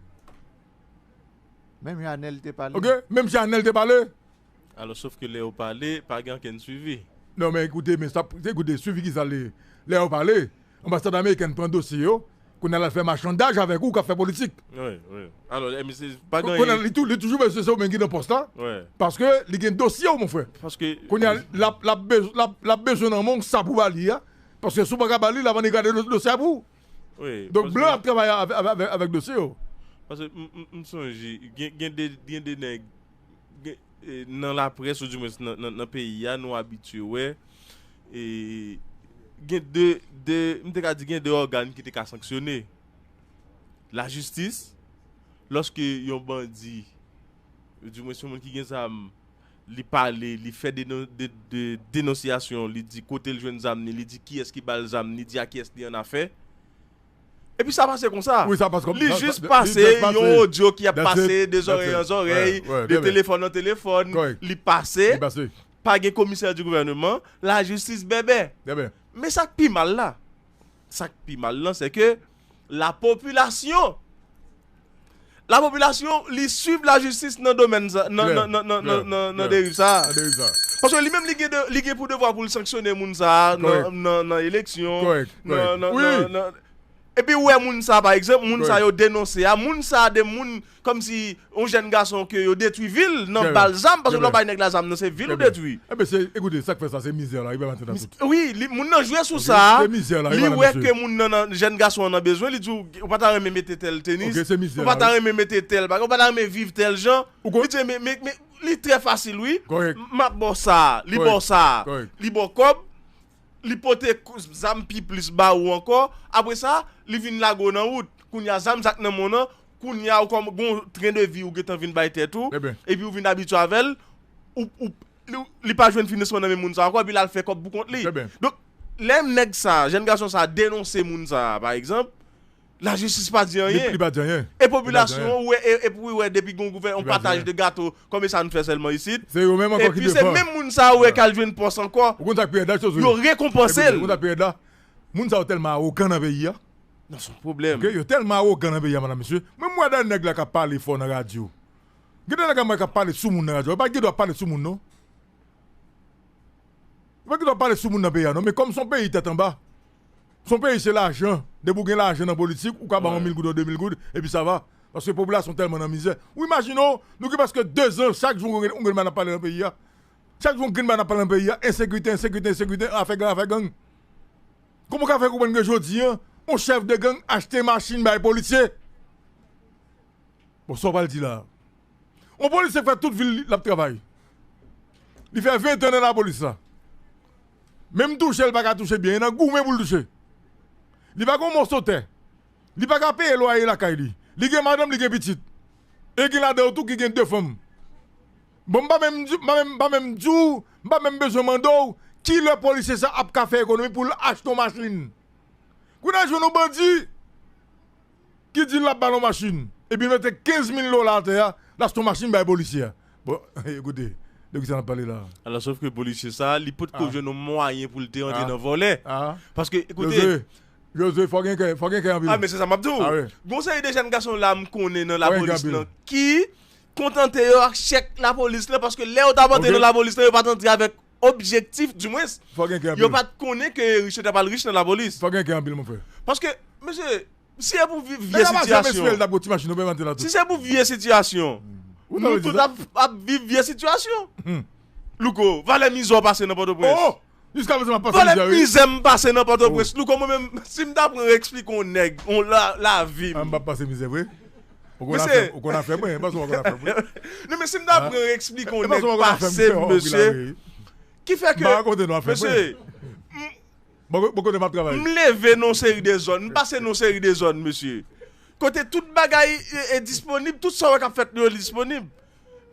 Menm jan Anèl te pale. Ok, menm jan Anèl te pale. Alò, sof ke lè yo pale, pa gen ankenn swivi. Non, men ekoute, men sa, ekoute, swivi ki sa li, lè yo pale, anbasad amerikèn pran dosye yo, kounye a l al fè machandaj avèk ou k ap fè politik. Wi, wi. Alò, eh, misye pa gen. Kounye a li tou, li toujou bezwen se ou menm ki nan pòs la. Wi. Paske li gen dosye w, mon frè. Paske. Kounye a, l ap, l ap bez-, l ap, l ap bezwen nan men w sa pou ba li a. Paske si w pa ka ba li, l ap annik gade do-, dosye a pou ou. Wi. Donk, blan ap travay avè-, avè-, avèk, avèk dosye yo. Paske m, m, m sonje, gen, gen de, gen de nèg, gen, e, nan laprès, oudimwens nan, nan, nan peyi a, nou abitye wè, e, gen de, de, m te ka di gen de ògàn ki te ka sanksyone. Lajistis, lòske yon bandi, oudimwens yon moun ki gen zam, li pale, li fè denon-, de, de, denonsyasyon, li di kote l jwenn zam ni, li di kiyès ki ba l zam, li di a kiyès li annafè. Epi sa pase konsa. Wi, sa pase konsa. Li jis pase yon odyo ki ap pase de zòrèy an zòrèy, de telefòn an telefòn. Li pase. Li pase. Pa gen komisè di gouvènman, lajistis bèbè. Bèbè. Men sa k pi mal la, sa k pi mal lan, se ke lapopilasyon, lapopilasyon, li swiv lajistis nan domèn sa, nan, nan, nan, nan, nan, nan, nan deriv sa. Nan deriv sa. Paske li menm, li gen de, li gen pou devwa pou l sanksyone moun sa nan, nan, nan eleksyon, nan, nan, nan, nan, epi ou wè moun sa, pa egzanp, moun sa yo denonse a, moun sa de moun kòmsi yon jèn gason ke yo detwi vi l nan bal zam, paske lè w bay nèg la zam nan, se vi l ou detwi. Ebyen, se, ekoute, sa k fè sa, se mizè la, li pa maten nan tout. Wi, li, moun nan jwe sou sa, li wè ke moun nan, nan, jèn gason an nan bezwen, li di w, ou pa ta renmen mete tèl tenis, ou pa ta renmen mete tèl bagay, ou pa ta renmen viv tèl jan. Li di, men, men, men, li trè fasil, wi. M ap ba w sa, li ba w sa, li ba w kòb, li pote zam pi plis ba ou ankò. Apre sa, li vin lage w nan wout. Kounye a, zam sa k nan men w nan, kounye a, ou kòm gon tren de vi ou gentan vin bay tèt ou, epi ou vin abitye avè l, ou, ou, li, li pa jwenn finansman nan men moun sa ankò, epi l al fè kòb pou kont li. Donk, lè nèg sa, jèn gason sa denonse moun sa, pa egzanp, lajistis pa di anyen. Li, li pa di anyen. E popilasyon an, ou wè, e, epi ou wè, depi gon gouvèn, yon pataj de gato, kòm e sa nou fè sèlman isit. Se yo menm ankò ki devan. Epi se menm moun sa ou wè k al jwenn pòs ankò. Ou konn sa k pi rèd la, yo rekonpanse l. Ou konn sa k pi rèd la? Moun sa yo tèlman awogan nan peyi a. Nan, se yon pwoblèm. Ok, yo tèlman awogan nan peyi a, madanm, mesye. Mwen, m wè de nèg la k ap pale fò nan radyo. Gen de nèg la mwen k ap pale sou moun nan radyo. Yo pa gen dwa pale sou moun, non. Yo pa gen dwa pale sou moun nan peyi a, non. Men kòm se yon peyi tèt anba, se yon peyi se lajan. Depi w gen lajan nan politik, ou ka ba yon mil goud, yon de mil goud, epi sa va. Paske popilasyon tèlman nan mizè. Ou imajine w, nou gen prèske de zan, chak jou ou gen, ou gen mal ap pale nan peyi a. Chak jou ou gen mal ap pale nan peyi a. Ensekirite, ensekirite, ensekirite, afè gang, afè gang. Kòman w ka fè konprann ke jodi a, yon chèf de gang achte machin bay polisye? Bon, sa w pral di la a? Yon polisye k fè tout vi l, l ap travay. Li fè ven tan nan lapolis la. Menm touche, l pa ka touche byen. Li nan goumen pou l touche. Li pa gen yon mòso tè. Li pa ka peye lwaye lakay li. Li gen madanm, li gen pitit. E gen ladan yo tou ki gen de fanm. Bon, m pa menm di, m pa menm, m pa menm di w, m pa menm bezwen mande w, ki lè polisye sa ap ka fè ekonomi pou l achte yon machin? Kounye a jwenn yon bandi ki di l ap ba l yon machin, epi l mete kenz mil dola atè a, l achte yon machin bay polisye a. Bon, ekoute, De ki sa n ap pale la? Alò, sof ke polisye sa, li potko jwenn yon mwayen pou l te antre nan vòlè. Paske, ekoute. Jozwe, Jozwe, fò gen kè, fò gen kè anpil. Ah, men se sa m ap di w. Gon seri de jèn gason la m konnen nan lapolis lan ki kontante yo ak chèk lapolis lan, paske lè yo t ap antre nan lapolis lan, yo pa t antre avèk objektif, dimwens. Yo pa t konnen ke Richard t ap al rich nan lapolis. Fò gen kè anpil, mon frè. Paske, mesye, Si se pou viv vye sitiyasyon. Si se pou vye sitiyasyon. Nou tout ap, ap viv vye sitiyasyon. Louko, valè mizè w pase nan Pòtoprens. Oh! Jiska prezan m ap pase mizè wi. Valè mizè m pase nan Pòtoprens. Louko, mwen menm, si m ta pran eksplike yon nèg, yon la, lavi m. Ah, m p ap pase mizè vre. Ou konn afè, ou konn afè mwen, paske ou konn afè mwen. Non, men si m ta pran eksplike yon nèg pase m, mesye. Ki fè ke, mesye, Bò kote m ap travay. M leve nan yon seri de zòn, m pase nan yon seri de zòn, mesye. Kote tout bagay e, e disponib, tout sa w wè k ap fèt yo disponib.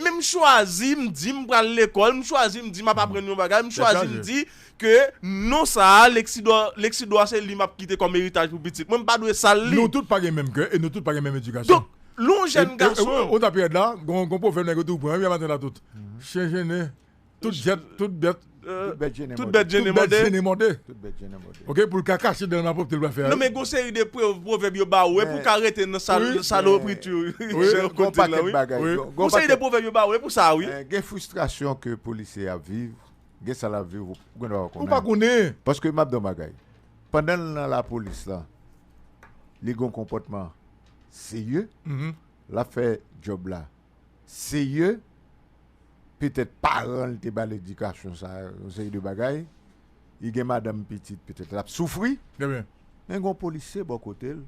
Men m chwazi, m di m pral lekòl, m chwazi, m di m ap aprann yon bagay, m chwazi, m di ke non sa a, leksidò, leksidò a se li m ap kite kòm eritaj pou pitit mwen, m pa dwe sal li. Nou tout pa gen menm kè e nou tout pa gen menm edikasyon. Donk, lè yon jèn gason. Ou ta peryòd la, gon pwovèb nèg yo toujou pran, wi, maten la tout. Chen jennen. Tout bèt, tout bèt. Tout bèt jennen mòde. Tout bèt jennen mòde. Tout bèt jennen mòde. Ok, pou l ka kache dan malpwòpte l pral fè a. Non, men gon seri de pwovèb yo ba w, wi, pou w ka rete nan sal, salopri tou. Wi, gon pakèt bagay. Gon seri de pwovèb yo ba w, wi, pou sa, wi. Gen fristrasyon ke polisye ap viv, gen sa l ap viv, ou gen dwa pa konnen. Ou pa konnen. Paske m ap di w yon bagay. Pandan l nan lapolis la, li gen yon konpòtman serye. L ap fè djòb la serye, petèt paran l te ba l edikasyon sa, yon seri de bagay, li gen madanm, pitit, petèt l ap soufri. Men gen yon polisye bò kote l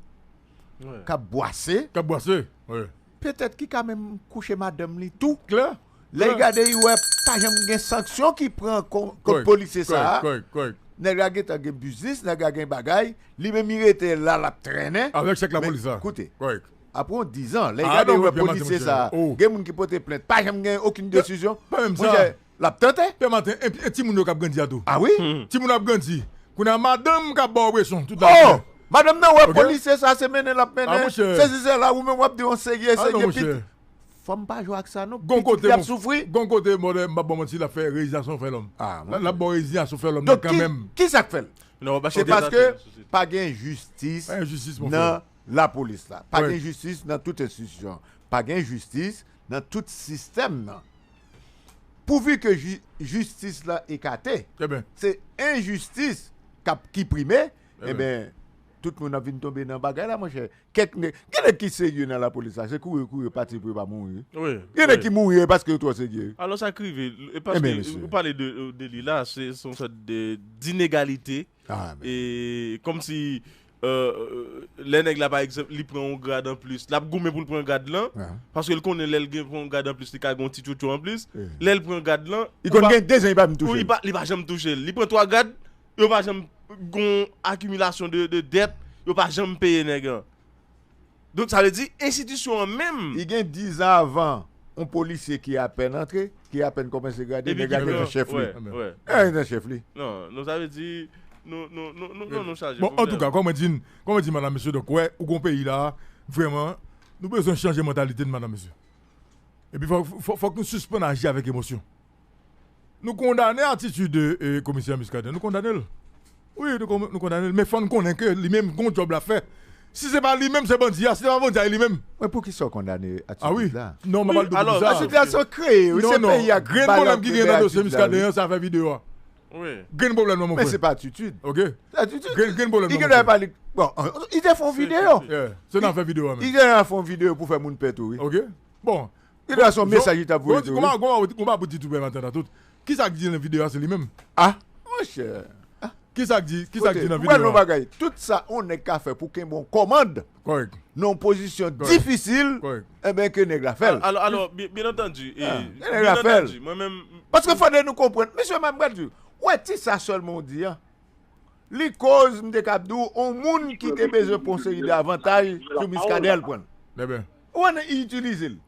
k ap bwase. K ap bwase, wi. Petèt ki ka menm kouche madanm li tou. Klè. Lè l gade, li wè pa janm gen sanksyon ki pran kont polisye sa a. Nèg la gentan gen biznis, nèg la gen bagay, li menm li rete la, l ap trennen. Avèk chèk lapolis la. Koute. Apre yon dizan, lè y gade yo wè polisye sa a, gen moun ki pote plent, pa janm gen okenn desizyon. Monchè, l ap tante. Pè Maten, e timoun yo k ap grandi a tou? A wi. Timoun yo ap grandi. Kounye a madanm k ap ba w presyon tout la jounen. Oh! Madanm nan wè polisye sa a se mennen l ap mennen, sezi sela, ou menm w ap di yon serye, serye pitit. Fò m pa jwe ak sa non, pitit li ap soufri. Gon kote m ap ba w manti, l ap fè reziyasyon fè lòm. L ap ba w reziyasman fè lòm nan kanmenm. Donk ki sa k fè l? Se paske pa gen jistis nan lapolis la. Pa gen jistis nan tout enstitisyon. Pa gen jistis nan tout sistèm nan. Pouvi ke jistis la ekate, se enjistis k ap ki prime, enben, tout moun ap vin tonbe nan bagay la, monchè. Kèk nèg, gen nèg ki serye nan lapolis la, se kouri yo kouri yo pati pou yo pa mouri. Gen nèg ki mouri paske yo twò serye. Alò sa k rive, e paske ou pale de, de li la, se yon sòt de, d'inégalité. E kòmsi, lè nèg la, pa egzanp, li pran yon grad anplis, l ap goumen pou l pran grad lan, paske l konnen lè l gen pran yon grad anplis, li ka gen yon ti tchotcho anplis. Lè l pran grad lan, li konn gen de zan li pa menm touche l. Li pa janm touche l. Li pran twa grad, yo pa janm gon akimilasyon de, de dèt, yo pa janm peye nèg lan. Donk, sa vle di, enstitisyon an menm. Li gen dizan avan yon polisye ki apèn antre, ki apèn kòmanse grade, nèg la gentan chèf li. Nèg la gentan chèf li. Non, non, sa vle di, nou, nou, nou, nou, nou, nou chaje. Bon, antouka, kòm mwen di, kòm mwen di, madam, mesye, donk, wè, ou gon peyi la, vrèman, nou bezwen chanje mantalite n, madam, mesye. Epi fòk, fòk, fòk nou sispann aji avèk emosyon. Nou kondane atitid komisè Muscadin, nou kondane l. Wi, nou kondane l, men fò n konnen ke li menm gon djòb l ap fè. Si se pa li menm, se bandi a, si se pa bandi a, e li menm. Men poukisa w kondane atitid la? Non, m ap al di w poukisa. Atitid la se kreye, wi, se peyi a ki ba l ap kreye atitid la. Grenn pwoblèm ki gen nan dosye Muscadin an, se afè videyo a. Grenn pwoblèm nan, mon frè. Men se pa atitid. Ok. Se atitid. Grenn pwoblèm nan, mon frè. Li gen dwa pa li, bon, li te fè yon videyo. Se nan afè videyo a menm. Li te nan fè yon videyo pou fè moun pè tou, wi. Ok. Bon, Li ta se yon mesaj li t ap voye tou wi. Kòman, kòman, kòman pou di tou pè maten la tout? Kisa k di nan videyo a se li menm? Ah, monchè. Kisa k di, kisa k di nan videyo a? Koute, ou wè yon bagay, tout sa yon nèg ka fè pou kenbe yon kòmand nan yon pozisyon difisil, enben ke nèg la fè l. Alò, alò, byen, byen antandi, e, byen antandi, mwen menm. Paske fòdre nou konprann, mesye, m ap di w, wè ti sa sèlman w di a, Li koz, m te kab di w, yon moun ki te bezwen pran yon seri de avantaj sou Muscadin, l pran l. Ou wè nan, i itilize l.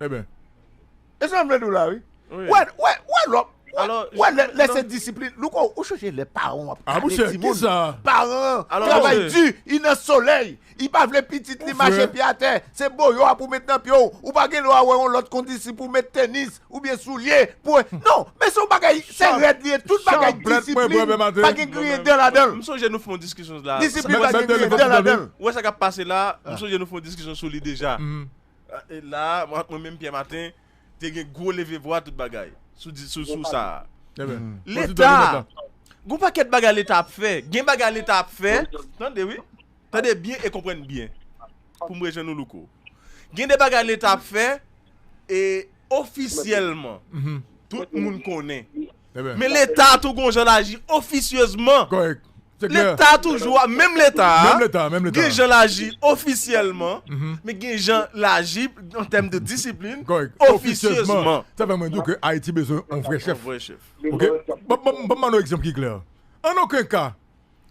E sa m vle di w la, wi. Wè, wè, wè lòk. Alò, wè, lè, lè se disiplin. Louko, ou chonje lè paran w ap kale timoun? Paran an travay di, li nan solèy, li pa vle pitit li mache pye atè. Se boyo a pou met nan pye w. Ou pa gen dwa wè yon lòt kondisip pou met tenis oubyen soulye. Pou, non, men se yon bagay, se rèd li ye. Tout bagay disiplin, pa gen griyen dan ladan l. M sonje nou fè yon diskisyon la. Disiplin pa gen griyen dan ladan l. Ou wè sa k ap pase la, m sonje nou fè yon diskisyon sou li deja. E la, ant mwen menm Pyè Maten, te gen gwo leve vwa tout bagay sou, sou, sou sa a. Leta, gon pakèt bagay Leta ap fè. Gen bagay Leta ap fè. Tande, wi. Tande byen e konprann byen. Pou m rejwenn ou, Louko. Gen de bagay Leta ap fè, e ofisyèlman, tout moun konnen. Men Leta tou gon jan l aji ofisyezman. Leta toujou, menm Leta a, gen jan l aji ofisyèlman, men gen jan l aji an tèm de disiplin ofisyezman. Sa fè mwen di w ke Ayiti bezwen yon vrè chèf. Oke? Ban m ban nou egzanp ki klè. An okenn ka,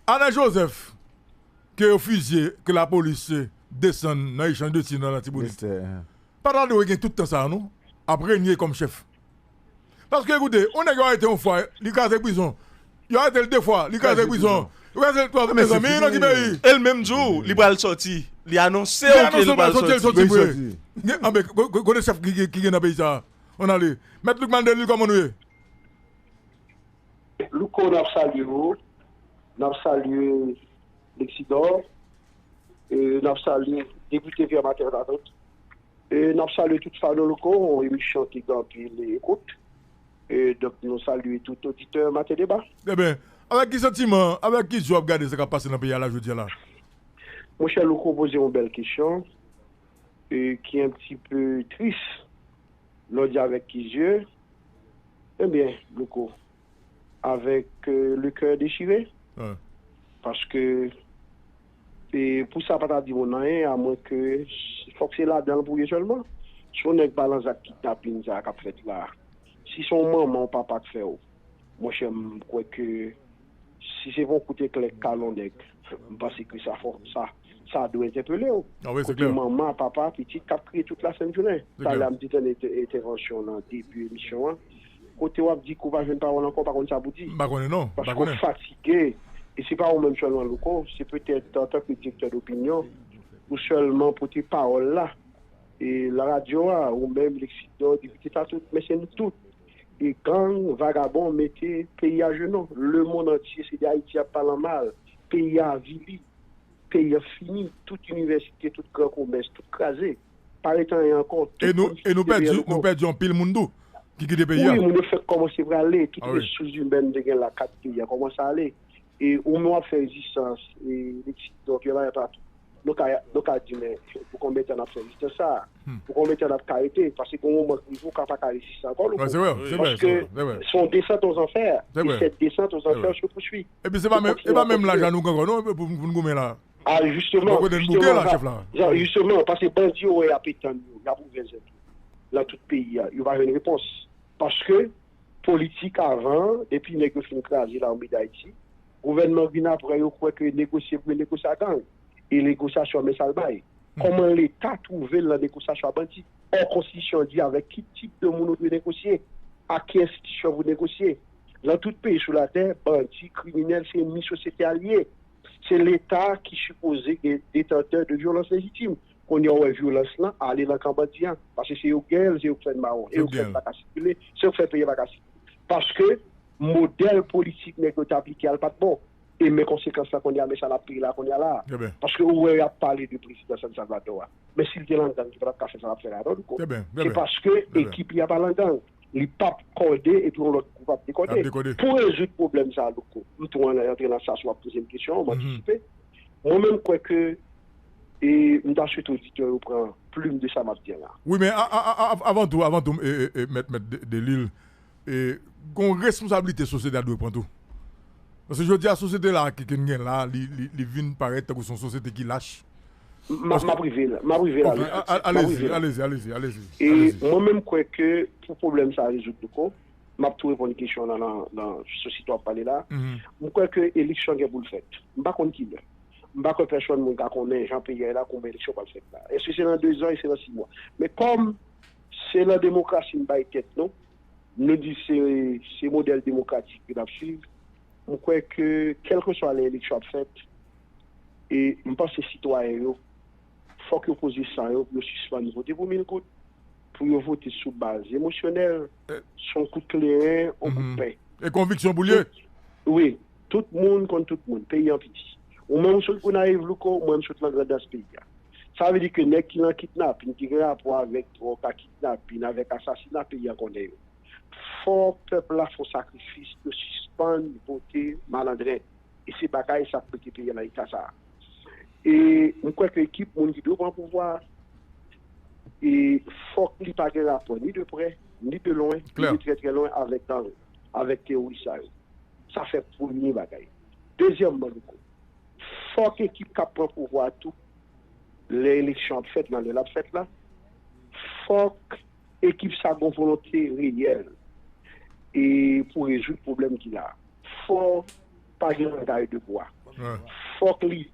Alain Joseph, ke yo fizye, ke lapolis desann nan echanj de tir nan Latibonit, pa ta dwe gen tout tan sa a, non, ap renye kòm chèf. Paske, ekoute, yon nèg yo arete yon fwa, li kraze prizon. Yo arete l de fwa, li kraze prizon. Yo kraze l twa fwa, mezanmi, nan ki peyi? E l menm di w, li pral sòti. Li anonse w ke li pral sòti. Li anonse w pral sòti vre. Anben, kote chèf ki gen nan peyi sa a? Ann ale. Mèt Lucmane Delille, kòman nou ye? Louko, n ap salye w, n ap salye Lexidor, e n ap salye Depite Pierre Martin Latortue, e n ap salye tout fan nou Louko, yon emisyon ki gen anpil ekout. E donk, nou salye tout oditè Maten Deba. Ebyen, avèk ki santiman, avèk ki je w ap gade sa k ap pase nan peyi a la jodi a la? Monchè Louko poze yon bèl kesyon, e ki un petit peu triste. Lè w di avèk ki je, ebyen, Louko, avec euh, le cœur déchiré. Paske e pou sa pa ta di moun anyen, amwen ke fòk se ladan l pou ye sèlman. Si yon nèg pa nan zak kidnapin sa k ap fèt la, si se yon manman, yon papa k fè w, monchè, m kwè ke si se pa yon kout eklè k kale yon nèg, m panse ke sa fò, sa, sa dwe entèpele w. Kote manman, papa, pitit k ap kriye tout lasent jounen. Talè a m te tande entèvansyon w nan debi emisyon an. Kote w ap di ke w pa jwenn pawòl ankò, w pa konn sa pou di. M pa konnen non, m pa konnen. Paske w fatige. E se pa ou menm sèlman, Louko, se petèt antanke direktè dopinyon, ou sèlman pote pawòl la. E laradyo a, ou menm, Lexidor, depite Tatout, men se nou tout. E gang, vagabon mete peyi a jenou. Lemonn antye se de Ayiti y ap pale an mal. Peyi a avili. Peyi a fini. Tout inivèsite, tout gran komès, tout kraze. Pa ret anyen ankò. E nou, e nou pèdi, nou pèdi anpil moun tou ki kite peyi a. Wi, moun yo fèk kòmanse prale. Tout resous imèn te gen la, kat peyi a kòmanse ale. E ou menm w ap fè rezistans, e Lexidor, Pierre Martin Latortue, nou ka, nou ka di, men pou konbyen tan n ap fè rezistans sa a? Pou konbyen tan n ap ka rete? Paske gon moman k rive, ou ka pa ka reziste ankò, Louko. Paske se yon desant aux enfers. E cette descente aux enfers se poursuit. Epi se pa menm, e pa menm laj a nou ankò non, pou, pou n goumen la. A, jisteman, jisteman, paske bandi yo wè y ap etann yo, y ap ouvè zèb yo nan tout peyi a, yo pa jwenn repons. Paske politik avan, depi nèg yo fin kraze Lame Dayiti, gouvènman vin apre yo kwè ke negosye pou yo negosye ak gang. E negosyasyon an, men sa l bay. Kòman Leta twouve l nan negosyasyon ak bandi? Ò, konstitisyon an di avèk ki tip de moun ou dwe negosye, ak ki enstitisyon pou negosye. Nan tout peyi sou latè, bandi, kriminèl, se enmi sosyete a l ye. Se Leta ki sipoze gen detantè de vyolans lejitim. Kounye a w wè vyolans lan ale nan kan bandi an. Paske se yo k genyen l, se yo k fè n mawon, se yo k fè n pa ka sikile, se yo k fè peyi a pa ka sikile. Paske modèl politik nèg yo te aplike a, l pa t bon. E men konsekans lan kounye a, men sa n ap peye la kounye a la. Paske ou wè y ap pale de prezidan San Salvador a. Men si l te nan gang, li pa t ap ka fè sa l ap fè la non, Louko. Se paske ekip li a pa nan gang. Li p ap kòde epi yon lòt gwoup ap dekòde. Pou rezoud pwoblèm sa a, Louko, m tou antre nan sa, si w ap poze m kesyon an, m antisipe. Mwen menm, m kwè ke, e m ta swete oditè yo pran plim de sa m ap di an la. Wi, men a, a, a, a, avan tou, avan tou, e, e, e, mèt, mèt De, Delille, e, gon responsablite sosyete a dwe pran tou. Paske jodi a, sosyete la ki, ke n gen la, li, li, li vin parèt tankou se yon sosyete ki lach. M, m ap, m ap rive la, m ap rive la. Ok, a, a, alezi, alezi, alezi, alezi. E mwen menm, m kwè ke pou pwoblèm sa a rezoud, Louko, m ap tou reponn kesyon w nan, nan, nan sosyete w ap pale la. M kwè ke eleksyon gen pou l fèt. M pa konn kilè. M pa kwè pèsonn moun ka konnen jan peyi a ye la, konbyen eleksyon pral fèt la. Èske se nan dezan, èske se nan sis mwa? Men kòm se nan demokrasi n bay tèt nou, Nou di se se modèl demokratik ke n ap swiv. M kwè ke kèlkeswa lè eleksyon ap fèt, e m panse sitwayen yo, fòk yo poze san yo pou yo sispann vote pou mil goud, pou yo vote sou baz emosyonèl, se yon kout kleren, yon kout pen. E konviksyon pou l ye? Wi, tout moun konn tout moun, peyi an piti. Ou menm ou sot Gonayiv, Louko, ou menm sot nan Grandans peyi a. Sa vle di ke nèg ki nan kidnapin, ki gen rapò avèk dwòg, ak kidnapin, avèk asasina, peyi an konnen yo. Fò pèp la fè yon sakrifis, yo sispann vote malandren. E se bagay sa k mete peyi an nan eta sa a. E m kwè ke ekip moun ki dwe pran pouvwa a, e fòk li pa gen rapò ni de prè, ni de lwen, ni de trè trè lwen avèk gang, avèk teworis sa yo. Sa fè premye bagay. Dezyèmman, Louko, fòk ekip k ap pran pouvwa a tou, lè eleksyon ap fèt, nan lè l ap fèt la, fòk ekip sa gen yon volonte reyèl e pou rezoud pwoblèm ki la. Fò pa gen langay de bwa. Fòk li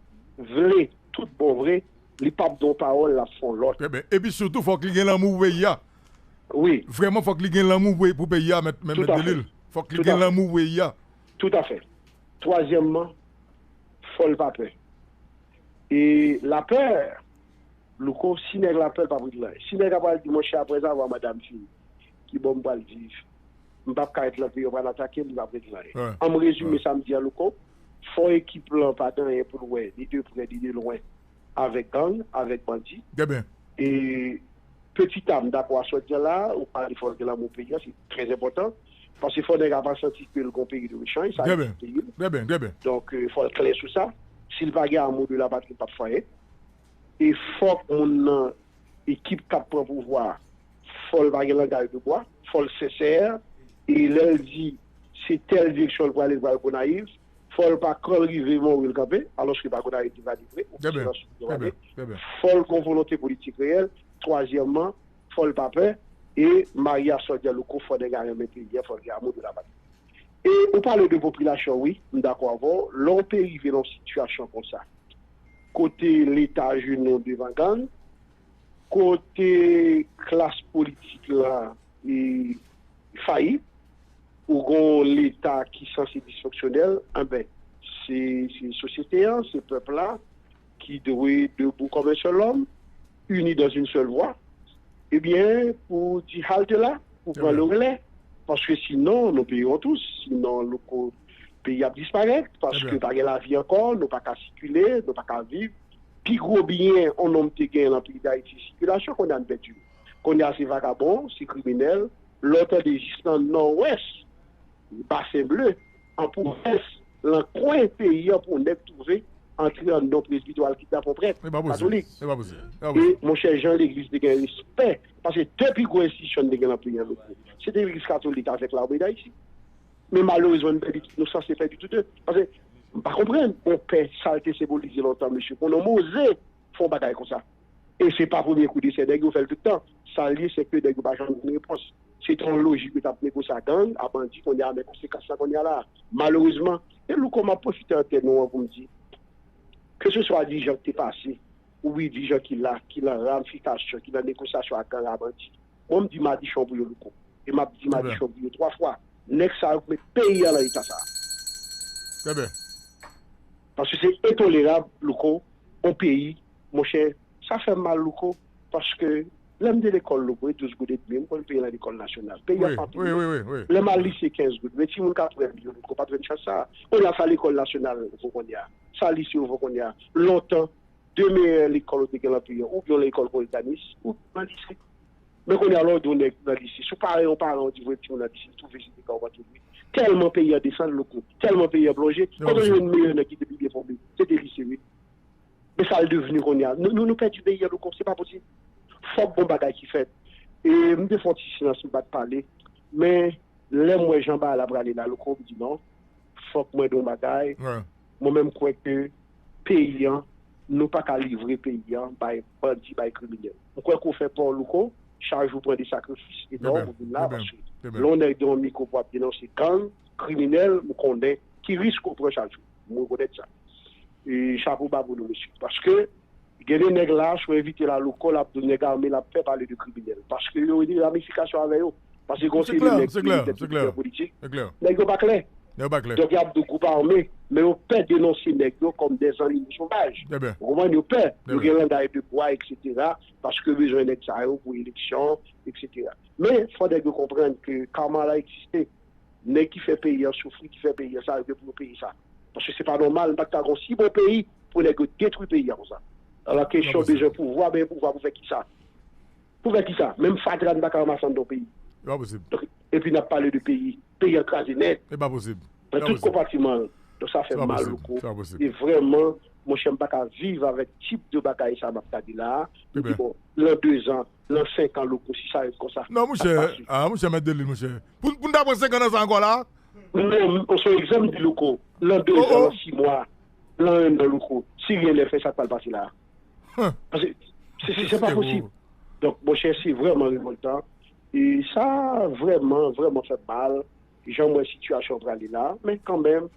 vle tout bon vre, li p ap gen yon pawòl, l ap fè yon lòt. Trè byen. Epi sitou, fòk li gen lanmou pou peyi a. Wi. Vrèman, fòk li gen lanmou pou, pou peyi a, mèt, mèt Delil. Fòk li gen lanmou pou peyi a. Toutafè. Twazyèmman, fò l pa pè. E lapè, Louko, si nèg la pè, l p ap regle anyen. Si nèg la pral di, monchè, aprèzavwa madanm fini, ki bò m pral viv? M p ap ka ret lan peyi, yo pral atake m, li p ap regle anyen. An m rezime sa m di a, Louko, fò ekip lan pa gen anyen pou l wè, ni de prè, ni de lwen, avèk gang, avèk bandi. E peti a, m dakò a sa w di a la, ou pale fò l gen lanmou peyi a, se trè enpòtan. Paske fò nèg la pa santi ke l gon peyi de rechanj, sa egziste peyi l. Donk, fò l klè sou sa. Si l pa gen amou de la patri, l p ap fè anyen. E fòk moun nan, ekip k ap pran pouvwa a, fò l pa gen langay de bwa, fò l sensè. E lè l di se tèl direksyon l prale, l pral Gonayiv, fò l pa, kan l rive Monwi, l kanpe, alòske pa Gonayiv li prale vre, oubyen se nan Sid li prale. Fò l gen yon volonte politik reyèl. Twazyèmman, fò l pa pè. E m a Yasòdya Louko, fò nèg la renmen peyi a, fò l gen amou de la patri. E ou pale de popilasyon, wi, m dakò avè w. Lè yon peyi rive nan yon sitiyasyon konsa, kote Leta ajenou devan gang, kote klas politik la e fayi, ou gen yon Leta ki sanse disfonksyonèl, enben, se se sosyete an, se pèp la ki dwe debou kòm yon sèl òm, ini dans une seule voix, ebyen, pou di halte la, pou pran le relais. Paske sinon, nous payerons tous. Sinon, Louko, peyi ap disparèt, paske pa gen lavi ankò, nou pa ka sikile, nou pa ka viv. Pi gwo byen yon nonm te gen nan peyi Dayiti, sikilasyon, kounye a n pèdi l. Kounye a se vagabon, se kriminèl. Lè w tande jis nan Nòdwès, Basen Ble, an pwovens, lan kwen peyi an pou nèg twouve antre anndan yon presbitè al kidnape yon prèt katolik. E monchè, jan legliz te gen respè, paske de pi gwo enstitisyon n te gen lan peyi an, Louko, se te legliz katolik avèk Lame Dayiti. Men malerezman, n pèdi tout, nou sanse pèdi tou de. Paske m pa konprann, yon pè, sa l te senbolize lontan, mesye, pou yon nonm oze fè yon bagay konsa. E se pa premye kou desè nèg yo fè l tout tan. Sa l ye, se ke nèg yo pa janm jwenn repons. Se te yon lojik yo t ap negosye a gang, a bandi, kounye a, men konsekans lan kounye a la. Malerezman, e Louko, m ap pwofite antèn ou an pou m di, keseswa dirijan ki te pase, oubyen dirijan ki la, ki nan ramifikasyon, ki nan negosyasyon ak gang, a bandi, mwen m di madichon pou yo, Louko. E m ap di madichon pou yo twa fwa. Nèg sa yo k met peyi a lan eta sa a. Paske se entolerab, Louko, yon peyi, monchè, sa fè m mal, Louko, paske lè m te lekòl, Louko, e douz goud edmi, m konn peye lan lekòl nasyonal. Peyi a pa peye. Lè m al lise, kenz goud. Men timoun k ap pran yo, Louko, pa t jwenn chans sa a. Kounye a, sa lekòl nasyonal yo fè kounye a? Sa lise yo fè kounye a? Lontan, de meyè lekòl ou te gen lan peyi an, oubyen yon lekòl Pòlitanis, oubyen yon lise. Men kounye a, lè w di yon nèg nan lise, si w pa yon paran, w di voye timoun nan lise, li twouve se te ka w pa twouve. Tèlman peyi an desann, Louko, tèlman peyi an plonje, kote w jwenn meyè nèg ki te pi byen fòme? Se te lise, wi. Men sa l devni kounye a? Nou, nou, nou pèdi peyi an, Louko, se pa posib. Fòk gon bagay ki fèt. E m te fè yon ti silans, m pa t pale. Men lè m wè jan bagay la prale la, Louko, m di non, fòk mwen di yon bagay. Mwen menm, m kwè ke peyi an, nou pa ka livre peyi an bay bandi, bay kriminèl. M kwè ke w fè pa w, Louko, chak jou w pran de sakrifis enòm pou w vin la, paske lè yon nèg gen yon mikwo pou ap denonse gang, kriminèl, m konnen ki risk ou pran chak jou. M rekonèt sa. E chapo ba pou nou, mesye. Paske gen de nèg la, si w envite la, Louko, l ap di w nèg ame l ap fè, pale de kriminèl. Paske yo gen ramifikasyon avè yo. Paske gen yon seri de nèg ki entelektyèl politik, nèg yo pa klè. Donk, y ap di w gwoup ame, men yo pè denonse nèg yo kòm des animaux sauvages. Ou konprann? Yo pè. Yo gen langay de bwa, etsetera, paske yo bezwen nèg sa yo pou eleksyon, etsetera. Men, fò nèg yo konprann ke Kamala egziste. Nèg ki fè peyi an soufri, ki fè peyi an sa, yo gen pou yo peye sa. Paske se pa nòmal, nou pa t ka gen yon si bon peyi pou nèg yo detwi peyi an konsa. Alò, kesyon bezwen pouvwa, men pouvwa pou fè kisa? Pou fè kisa? Menm fatra n pa ka ranmase anndan yon peyi. Donk, epi n ap pale de peyi. Peyi an kraze nèt. Nan tout konpatiman l. Donk, sa fè mal, Louko. E vrèman, monchè, m pa ka viv avèk tip de bagay sa m ap gade la a. M di, bon, lan de zan, lan senk an, Louko, si sa ret konsa, sa ap pase. Non, monchè, ah, monchè, mèt de lil, monchè. Pou, pou n ta pran senk an nan sa ankò la? Non, m, se yon egzanp m di, Louko. Lan de zan, lan sis mwa, lan en an, Louko. Si ryen n fè, sa k pral pase la a? Paske se, se, se pa posib. Donk, monchè, se vrèman revòltan. E sa vrèman, vrèman fè m mal, jan m wè sitiyasyon an prale la. Men kanmenm,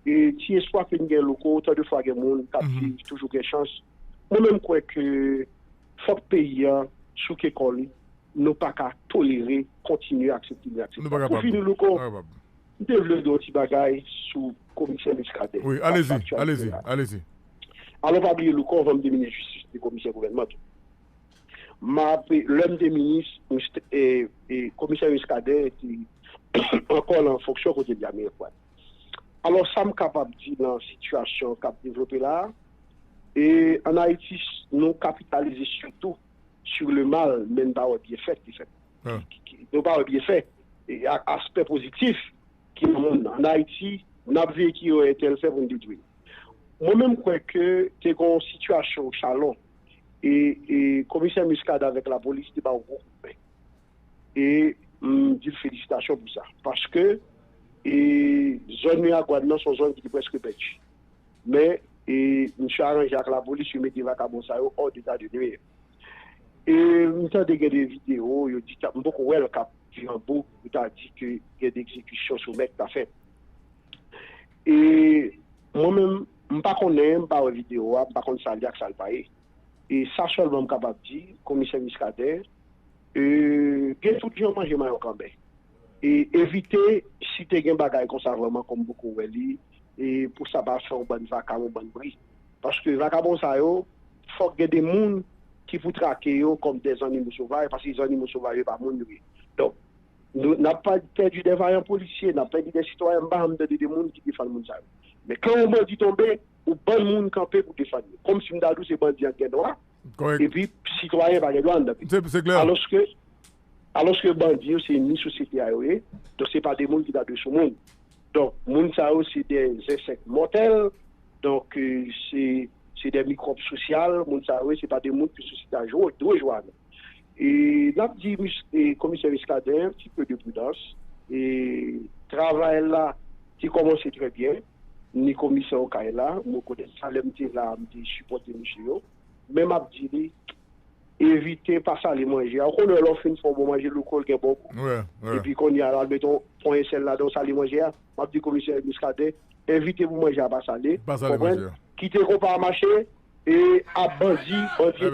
e ti espwa ke n gen, Louko, otan de fwa gen moun k ap viv, toujou gen chans. Mwen menm, m kwè ke fòk peyi an souke kò li, nou pa ka tolere, kontinye aksepte, aksepte. Pou fini, Louko, m te vle di yon ti bagay sou komisè Muscadin. Wi, alezi, alezi, alezi. Alò, pa bliye, Louko, anvan m te minis jistis, m te komisè gouvènman tou. M ap, lè m te minis, e, e, komisè Muscadin te ankò nan fonksyon kote l ye a Miragwàn. Alò, sa m kapab di nan sitiyasyon k ap devlope la a, e, ann Ayiti, nou kapitalize sitou sur le mal, men n pa wè byenfè ki fèt. Ki, ki, nou pa wè byenfè, e, a, aspè pozitif ki nan monn nan. Ann Ayiti, n ap veye ki erè entèl fè pou n detwi l. Mwen menm, m kwè ke te gen yon sitiyasyon Chalon, e, e komisè Muscadin avèk lapolis te ba yon gwo kout men. E m di l felisitasyon pou sa. Paske, e, zòn Miragwàn nan se yon zòn ki te prèske pèdi. Men, e, misye aranje ak lapolis, yo mete vakabon sa yo hors d'état de nuire. E m tande gen de videyo, yo di, m poko wè l k ap di an boug, yo ta di ke gen de egzekisyon sou nèg ta fèt. E mwen menm, m pa konnen, m pa wè videyo a, m pa konn sa l ye ak sa l pa ye. E sa sèlman m kapab di, komisè Muscadin, e, gen tout jan manje manyo kanben. E evite, si te gen bagay konsa vrèman kòm poko wè li, e pou sa pa fè yon bann vakabon, yon bann bri. Paske vakabon sa yo, fòk gen de moun ki pou trake yo kòm des animaux sauvages, paske zanimo sovaj yo pa moun yo ye. Donk, nou, n ap pa pèdi de vayan polisye, n ap pèdi de sitwayen, m pa janm tande de moun ki defann moun sa yo. Men kan yon bandi tonbe, yon bann moun kanpe pou defann yo. Kòmsi m ta di w se bandi an ki gen dwa, epi sitwayen pa gen dwa anndan peyi. Alòske, alòske bandi yo se enmi sosyete a yo ye, donk se pa de moun ki ta dwe sou moun. Donk, moun sa yo se de ensèk mòtèl, donk, e, se, se de mikwòb sosyal, moun sa yo, se pa de moun ke sosyete a dwe, dwe jwe avèk. E n ap di mis-, e, komisè Muscadin, un petit peu de prudence. E travay la te kòmanse trè byen. Ni komisè Okay la, m rekonèt sa, lè m te la, m te sipòte mesye yo. Men m ap di li, evite pa sale manje a. Ou konnen lè w fin fè yon bon manje, Louko, l gen bon gou. Epi kounye a, l al met yon ponyen sèl ladan, w sale manje a. M ap di komisè Muscadin, evite pou manje a pa sale. Konprann? Kite konpa a mache, e ap bandi, bandi,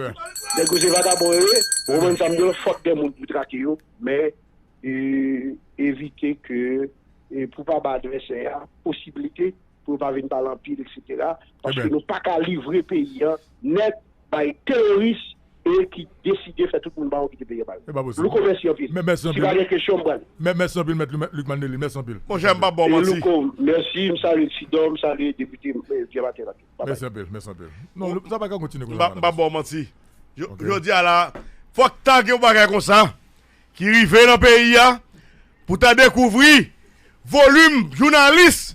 nèg yo se vagabon yo ye. Ou konprann sa m di w? Fòk gen moun pou trake yo, men, e, evite ke, e, pou pa ba advèsè a posiblite pou yo pa vin pale anpil, etsetera. Paske nou pa ka livre peyi an nèt bay teworis e ki deside fè tout moun ba yo kite peyi an ba yo. Louko, mèsi anpil. Si pa gen kesyon, m pral. Mèsi anpil, mèt Luc Manelly, mèsi anpil. Monchè, m pa ba w manti. Louko, mèsi, m salye Sidon, m salye depite, e, Pierre Martin. Mèsi anpil, mèsi anpil. Non, sa pa ka kontinye konsa. M pa ba w manti. Jodi a la, fòk ta gen yon bagay konsa ki rive nan peyi a pou ta dekouvri volim jounalis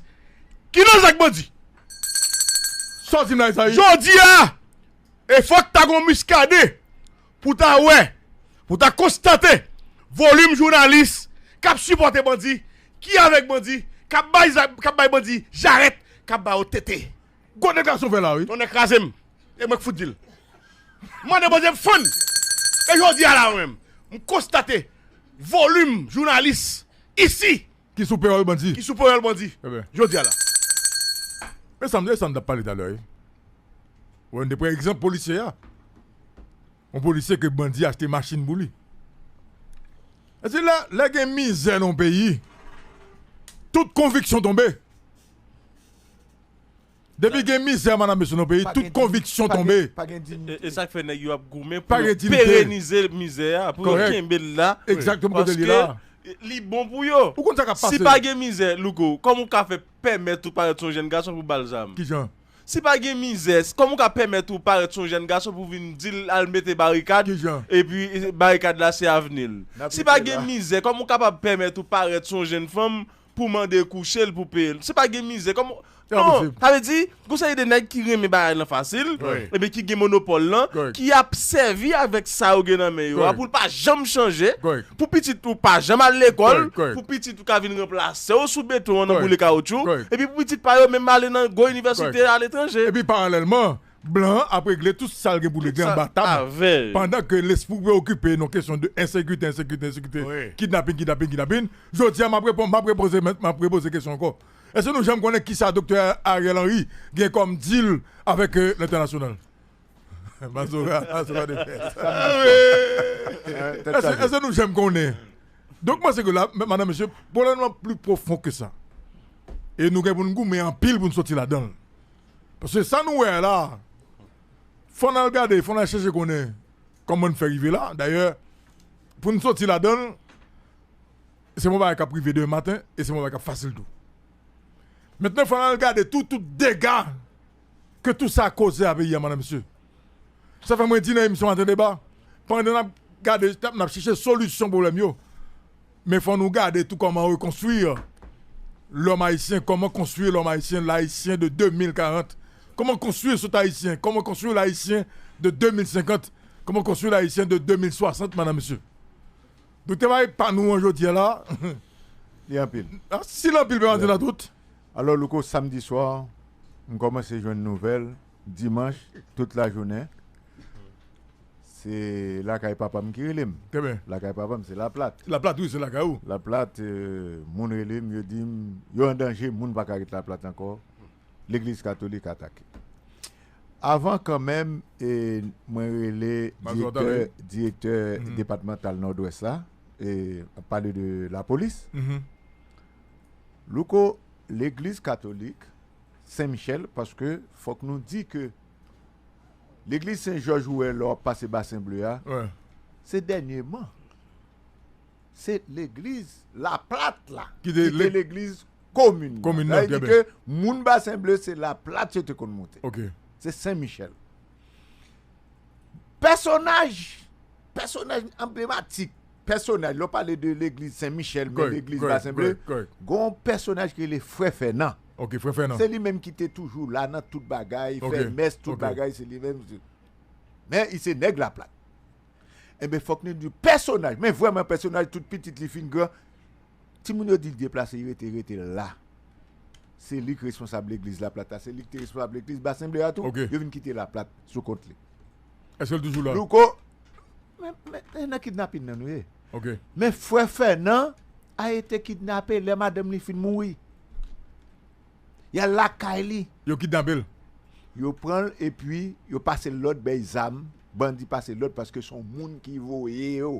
ki nan zak bandi. Sa w di m la, Esayi? Jodi a, e fòk ta gon Muscadin pou ta wè, pou ta konstate volim jounalis k ap sipòte bandi, ki avèk bandi, k ap bay zam, k ap bay bandi jarèt, k ap ba yo tete. Gwo deklarasyon w fè la, wi. Tonnè kraze m. E mwen k fout di l. Mande Bondye m fann. E jodi a la, mwen menm, m konstate volim jounalis isi ki sou pewòl bandi. Ki sou pewòl bandi. Jodi a la. E sa m, e sa m t ap pale talè, wi. Wè, n te pran egzanp polisye a. Yon polisye ke bandi achte machin pou li. E di lè, lè gen mizè nan yon peyi, tout konviksyon tonbe. Depi gen mizè, madanm, mesye, nan peyi, tout konviksyon tonbe. Pa gen diyite. E sa k fè nèg yo ap goumen pou yo perenize mizè a, pou yo kenbe l la. Egzakteman kote l ye la. Paske li bon pou yo. Ou konn sa k ap pase. Si pa gen mizè, Louko, kòman w ka fè pèmèt ou parèt se yon jèn gason pou ba l zam? Kijan? Si pa gen mizè, kòman w ka pèmèt ou parèt se yon jèn gason pou vin di l al mete barikad, epi barikad la se avni l? Si pa gen mizè, kòman w kapab pèmèt ou parèt se yon jèn fanm pou mande kouche l, pou peye l? Si pa gen mizè, kòman... Non, sa vle di, gon seri de nèg ki renmen bagay lan fasil, ebyen ki gen monopòl lan, ki ap sèvi avèk sa yo gen nan men yo a pou l pa janm chanje, pou pitit ou pa janm al lekòl, pou pitit ou ka vin ranplase w sou beton an nan boule kawotchou, epi pou pitit pa yo menm ale nan gwo inivèsite aletranje. Epi paralèlman, blan an ap regle tout sa l gen pou l regle anba tab, pandan ke lespri w preokipe nan kesyon de ensekirite, ensekirite, ensekirite, kidnaping, kidnaping, kidnaping. Jodi a, m ap reponn, m ap repoze, m ap repoze kesyon ankò. Èske nou janm konnen kisa Doktè Ariel Henry gen kòm deal avèk, euh, lentènasyonal? Mazora, Mazora de fè sa. Èske, èske nou janm konnen? Donk, mwen se ke la, madanm, mesye, pwoblèm nan pli pwofon ke sa. E nou gen pou n goumen anpil pou n soti ladan l. Paske sa nou wè a la, fò n al gade, fò n al chèche konnen kòman n fè rive la. Dayè, pou n soti ladan l, se yon bagay k ap rive demen maten, e se yon bagay k ap fasil tou. Mentnan, fò n al gade tou, tout dega ke tou sa koze a peyi a, madanm, mesye. Sa fè mwen di nan emisyon Maten Deba, pandan n ap gade, n ap, n ap chèche solisyon pwoblèm yo, men fò nou gade tou comment reconstruire l'homme haïtien, comment construire l'homme haïtien, l'haïtien de deux mille quarante, comment construire cet haïtien, comment construire l'haïtien de deux mille cinquante, comment construire l'haïtien de deux mille soixante, madanm, mesye. Doktè Marie pa nou an jodi a la. Li anpil. Ah, si l anpil, pe antre nan tout. Alò, Louko, samdi swa, m kòmanse jwenn nouvèl, dimanch, tout lajounen, se lakay papa m ki rele m. Trè byen. Lakay papa m, se Laplat. Laplat, wi, se lakay ou. Laplat, euh, moun rele m, yo di m, yo an danje, moun pa ka ret Laplat ankò. Legliz katolik atake. Avan kanmenm, e, mwen rele direktè, direktè depatmantal Nòdwès la, e, ap pale de lapolis. Louko, legliz katolik Sen Michèl, paske fòk nou di ke legliz Sen Jòj ou wè lè w ap pase Basen Ble a, se dènyèman, se legliz Laplat la ki te legliz komin nan. Sa vle di ke moun Basen Ble, se Laplat yo te konn moute. Se Sen Michèl. Pèsonaj, pèsonaj anblematik, pèsonaj, lè w pale de legliz Sen Michèl, men legliz Basen Ble, gen yon pèsonaj ki rele Frè Fènan. Se li menm ki te toujou la nan tout bagay, fè mès, tout bagay, se li menm. Men li se nèg Laplat. Enben, fòk nou di pèsonaj, men vrèman pèsonaj, tout pitit li fin gran. Timoun yo di l deplase, li rete, rete la. Se li k responsab legliz Laplat la, se li k te responsab legliz Basen Ble a tou. Yo vin kite Laplat sou kont li. Èske l toujou la? Louko, men, men, men nan kidnapin nan nou ye. Men frè Fènan a ete kidnape lè madanm li fin mouri. Y al lakay li. Yo kidnape l. Yo pran l epi yo pase l lòd, bay zam. Bandi pase l lòd paske se yon moun ki voye yo.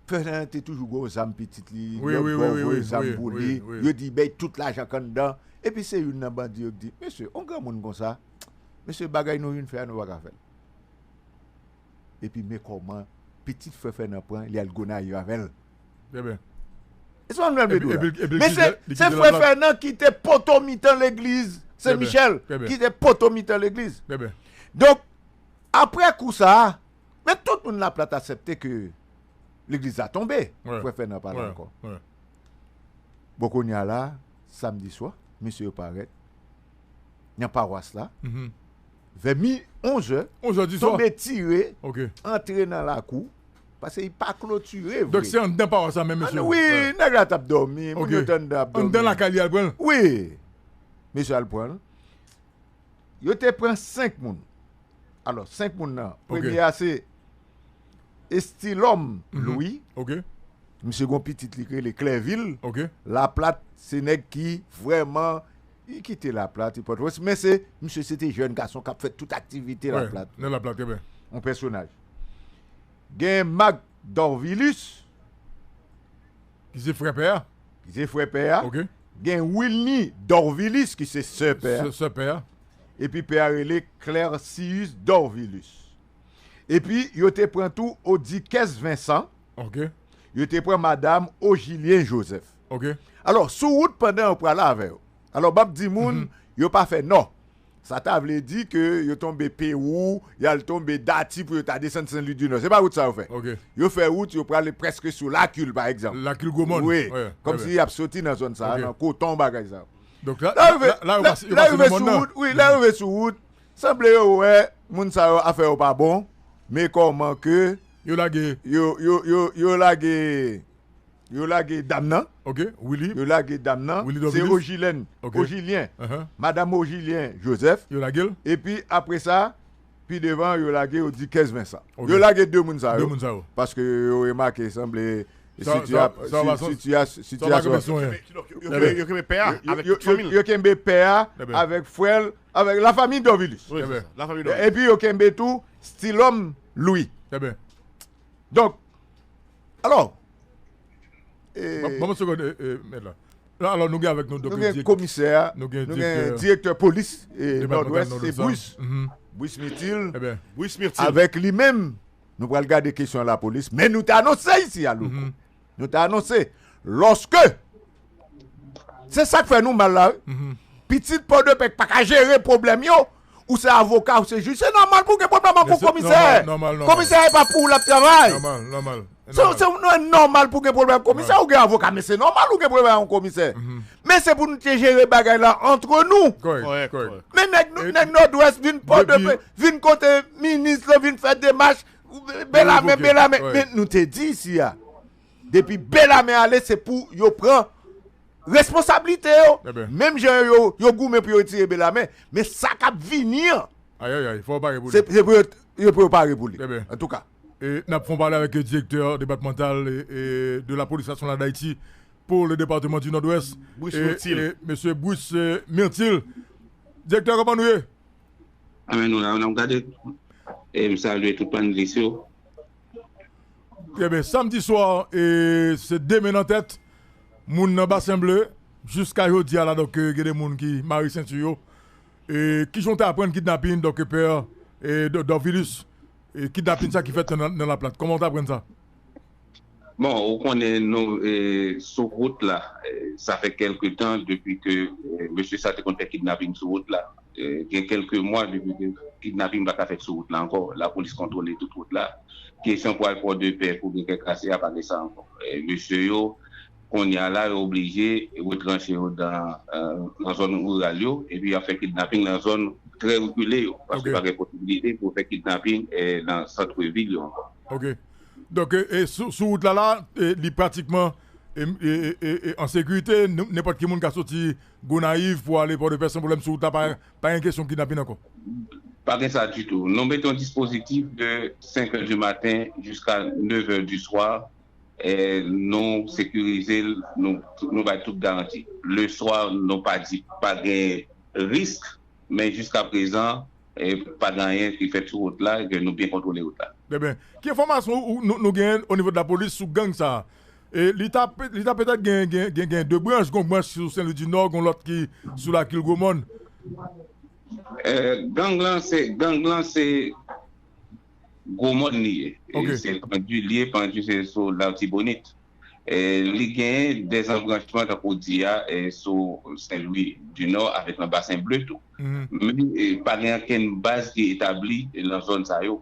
Fènan te toujou gen yon zam pitit li, lòt bò voye zam pou li. Yo di bay tout lajan k anndan. Epi se youn nan bandi yo k di, mesye, yon granmoun konsa, mesye, bagay nou vin fè a, nou pa ka fè l. Epi men kòman pitit frè Fènan pran, li al Gonayiv avè l. Trè byen. E se pa mwen menm ki di w la. Men se, se frè Fènan ki te poto mitan legliz Sen Michèl, ki te poto mitan legliz. Donk, apre kou sa a, men tout moun Laplat aksepte ke legliz la tonbe. Frè Fènan pa la ankò. Bon, kounye a la, samdi swa, mesye yo parèt nan pawas la. Vè mi onz è, tonbe tire, antre nan lakou, paske li pa klotire vre. Donk se anndan pawas la menm, mesye? Wi, nèg la t ap dòmi, moun yo te anndan ap dòmi. Anndan lakay li al pran l? Wi. Mesye al pran l. Yo te pran senk moun. Alò, senk moun nan, premye a se Estilòm Lwi. Misye gon pitit li k rele Klèvil. Laplat, se nèg ki vrèman, li kite Laplat, li Pòtoprens, men se, misye se te jèn gason k ap fè tout aktivite Laplat. Nan Laplat, trè byen. Yon pèsonaj. Gen Mag Dorvilus, Ki se frè pè a? Ki se frè pè a. Ok. Gen Wilny Dorvilus, ki se sè pè a. Sè, sè pè a. Epi pè a rele Clercius Dorvilus. Epi yo te pran tou Odikès Vincent. Ok. Yo te pran madanm Ogilien Joseph. Ok. Alò, sou wout pandan yo pral avè yo. Alò, m ap di moun, yo pa fè nò. Sa ta vle di ke yo tonbe Pewou, y al tonbe Dati pou yo ta desann Sen Lwi di Nò. Se pa wout sa yo fè. Ok. Yo fè wout, yo prale prèske sou Lakil, pa egzanp. Lakil Gwomòn. Wi, Wi, kòmsi wi. y ap soti nan zòn sa a, Ok. nan Koton, bagay sa a. Donk la, Lè yo rive, la, la, yo lè, pase, yo lè yo pase rive nan sou mòn nan. Wout, wi, lè yo rive sou wout, sanble yo wè moun sa yo afè yo pa bon, men kòman ke Yo lage. yo, yo, yo, yo lage, yo lage dam nan, Ok, Willy. yo lage dam nan, Willy se Dorvilus. Ogilèn, Ok. Ogilien, Uh-huh. madanm Ogilien Joseph, Yo lage l. epi apre sa, pi devan, yo lage Odikès Vincent. Ok. Yo lage de moun sa De yo, moun sa yo. Paske yo remake sanble Sa, sitia-, sa, sa va si- san- sitia-, sa va sitiyasyon. sanble son, eh. Yo, yo, yo, yo kenbe pè a Yo- avèk yo- tout fanmi l. Yo kenbe pè a Eben. avèk frè l, avèk la famille Dorvilus. Wi, Eben. La fanmi Dorvilus. Epi yo kenbe tou Stilom Louis. Eben. Donk, alò, eh, Bon, bon, segonn, eh, eh, mèt la. La, alò, nou gen avèk nou, donk, nou gen dirèk- komisè a, nou gen nou direktè gen direktè polis eh, depatmantal Nòdwès, se Nòdwès la. Bruce, Mhm. Bruce Mitil. Eben. Bruce Myrtil. Avèk li menm, nou pral gade kesyon lapolis. Men nou te anonse isi a, Louko. Mhm. Nou te anonse. Lòske, se sa k fè nou mal la, wi. Mhm. Pitit Pòdepè k pa ka jere pwoblèm yo, ou se avoka, ou se jij, se nòmal pou gen pwoblèm ak Men yon se komisè. Nòmal, nòmal, nòmal. Komisè a e pa pou l ap travay. Nòmal, nòmal. Se se yon nòmal pou gen pwoblèm ak komisè, ou gen avoka, men se nòmal ou gen pwoblèm ak yon komisè. Men se pou nou te jere bagay la antre nou. Kòrèk, Kòrèk, kòrèk. kòrèk. Men nèg, E nèg Nòdwès vin Pòdepè, depi- Revoke. bèlame. Kòrèk. Men nou te di isi a, depi bèlame ale, se pou yo pran responsablite yo. Eben. Menm jan yo, yo goumen pou yo retire bèlame, men sa k ap vini an, Ayayay, fò w pare pou se li. se pou yo, yo pou yo pare pou li. Eben. Antouka. E n ap fè yon pale avèk direktè depatmantal e, e de la polis nasyonal d Ayiti pou le département du Nord-Ouest. Bruce E, Myrtil. E mesye Bruce e, Myrtil. Direktè, kòman nou ye? Anben, nou la, n ap gade. E m salye tout panelis yo. Trè byen. Samdi swa, e se de men nan tèt, moun nan Basen Ble, jiska jodi a la, donk, e, gen de moun ki mare senti yo. E, kijan w te aprann kidnapin, donk, pè, e, Dò-, Dorvilus, e, kidnapin sa ki fèt nan, nan Laplat? Kòman w te aprann sa? Bon, ou konnen nou e, sou wout la, e, sa fè kèlke tan depi ke e, mesye sa te konn fè kidnaping sou wout la. E, gen kèlke mwa depi ke kidnaping pa ka fèt sou wout la ankò. Lapolis kontwole tout wout la. Kesyon pou al Pòdepè pou gen kè kase a pa gen sa ankò. E, mesye yo, kounye a la, yo oblije retranche yo nan, e, nan zòn riral yo, epi y ap fè kidnaping nan zòn trè rekile yo, paske Ok. pa gen posibilite pou fè kidnaping e, nan sant vil yo ankò. Ok. Donk, e, e, sou, sou wout la, la, e, li pratikman e, e, e, e, e, an sekirite, n- nenpòt ki moun ka soti Gonayiv pou ale Pòdepè san pwoblèm sou wout la, pa, pa gen kesyon kidnapin ankò. Pa gen sa ditou. Nou mete yon dispozitif de senk è di maten jiska nèf è di swa. E, nou sekirize l, nou, nou bay tout garanti. Leswa, nou pa di pa gen risk, men jiska prezan, e, pa gen anyen ki fèt sou wout la, ke nou byen kontwole wout la. Trè byen. Ki enfòmasyon ou, nou, nou genyen o nivo de lapolis sou gang sa a? E li ta, pe- li ta petèt gen, gen, gen, gen de branch, gon branch sou Sen Lwi di Nò, gon lòt ki sou Lakil Gwomòn. E, gang lan se, gang lan se Gwomòn li ye. E Ok. Se Pandi li ye, Pandi se sou Latibonit. E, li genyen de anbranchman, tankou w di a, e, sou Sen Lwi di Nò avèk nan Basen Ble tou. Mhm. Men e, pa gen okenn baz ki etabli nan zòn sa yo.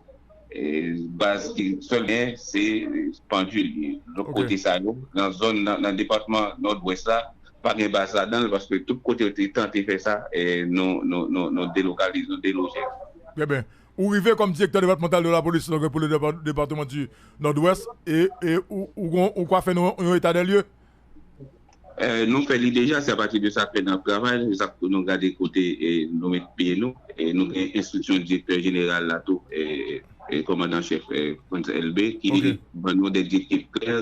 E, baz ki sèl gen se e, Pandi li ye. Lòt Ok. Kote sa yo, nan zòn, nan, nan depatman Nòdwès la, pa gen baz ladan l, paske tout kote yo te tante fè sa, e, nou, nou, nou, nou delokalize, nou deloje. Trè byen. Ou rive kòm direktè depatmantal de lapolis, donk, pou le depa- departement du Nord-Ouest, e, e ou, ou, gon- ou ka fè nou yon eta de lye? E, nou fè li deja, se apati de sa ke n ap travay, se sa pou nou gade kote e, nou met pye nou, e nou gen enstriksyon direktè jeneral la tou, e, e kòmandan chèf e, Frantz Elbé, ki Ok. ban nou de direktiv klè,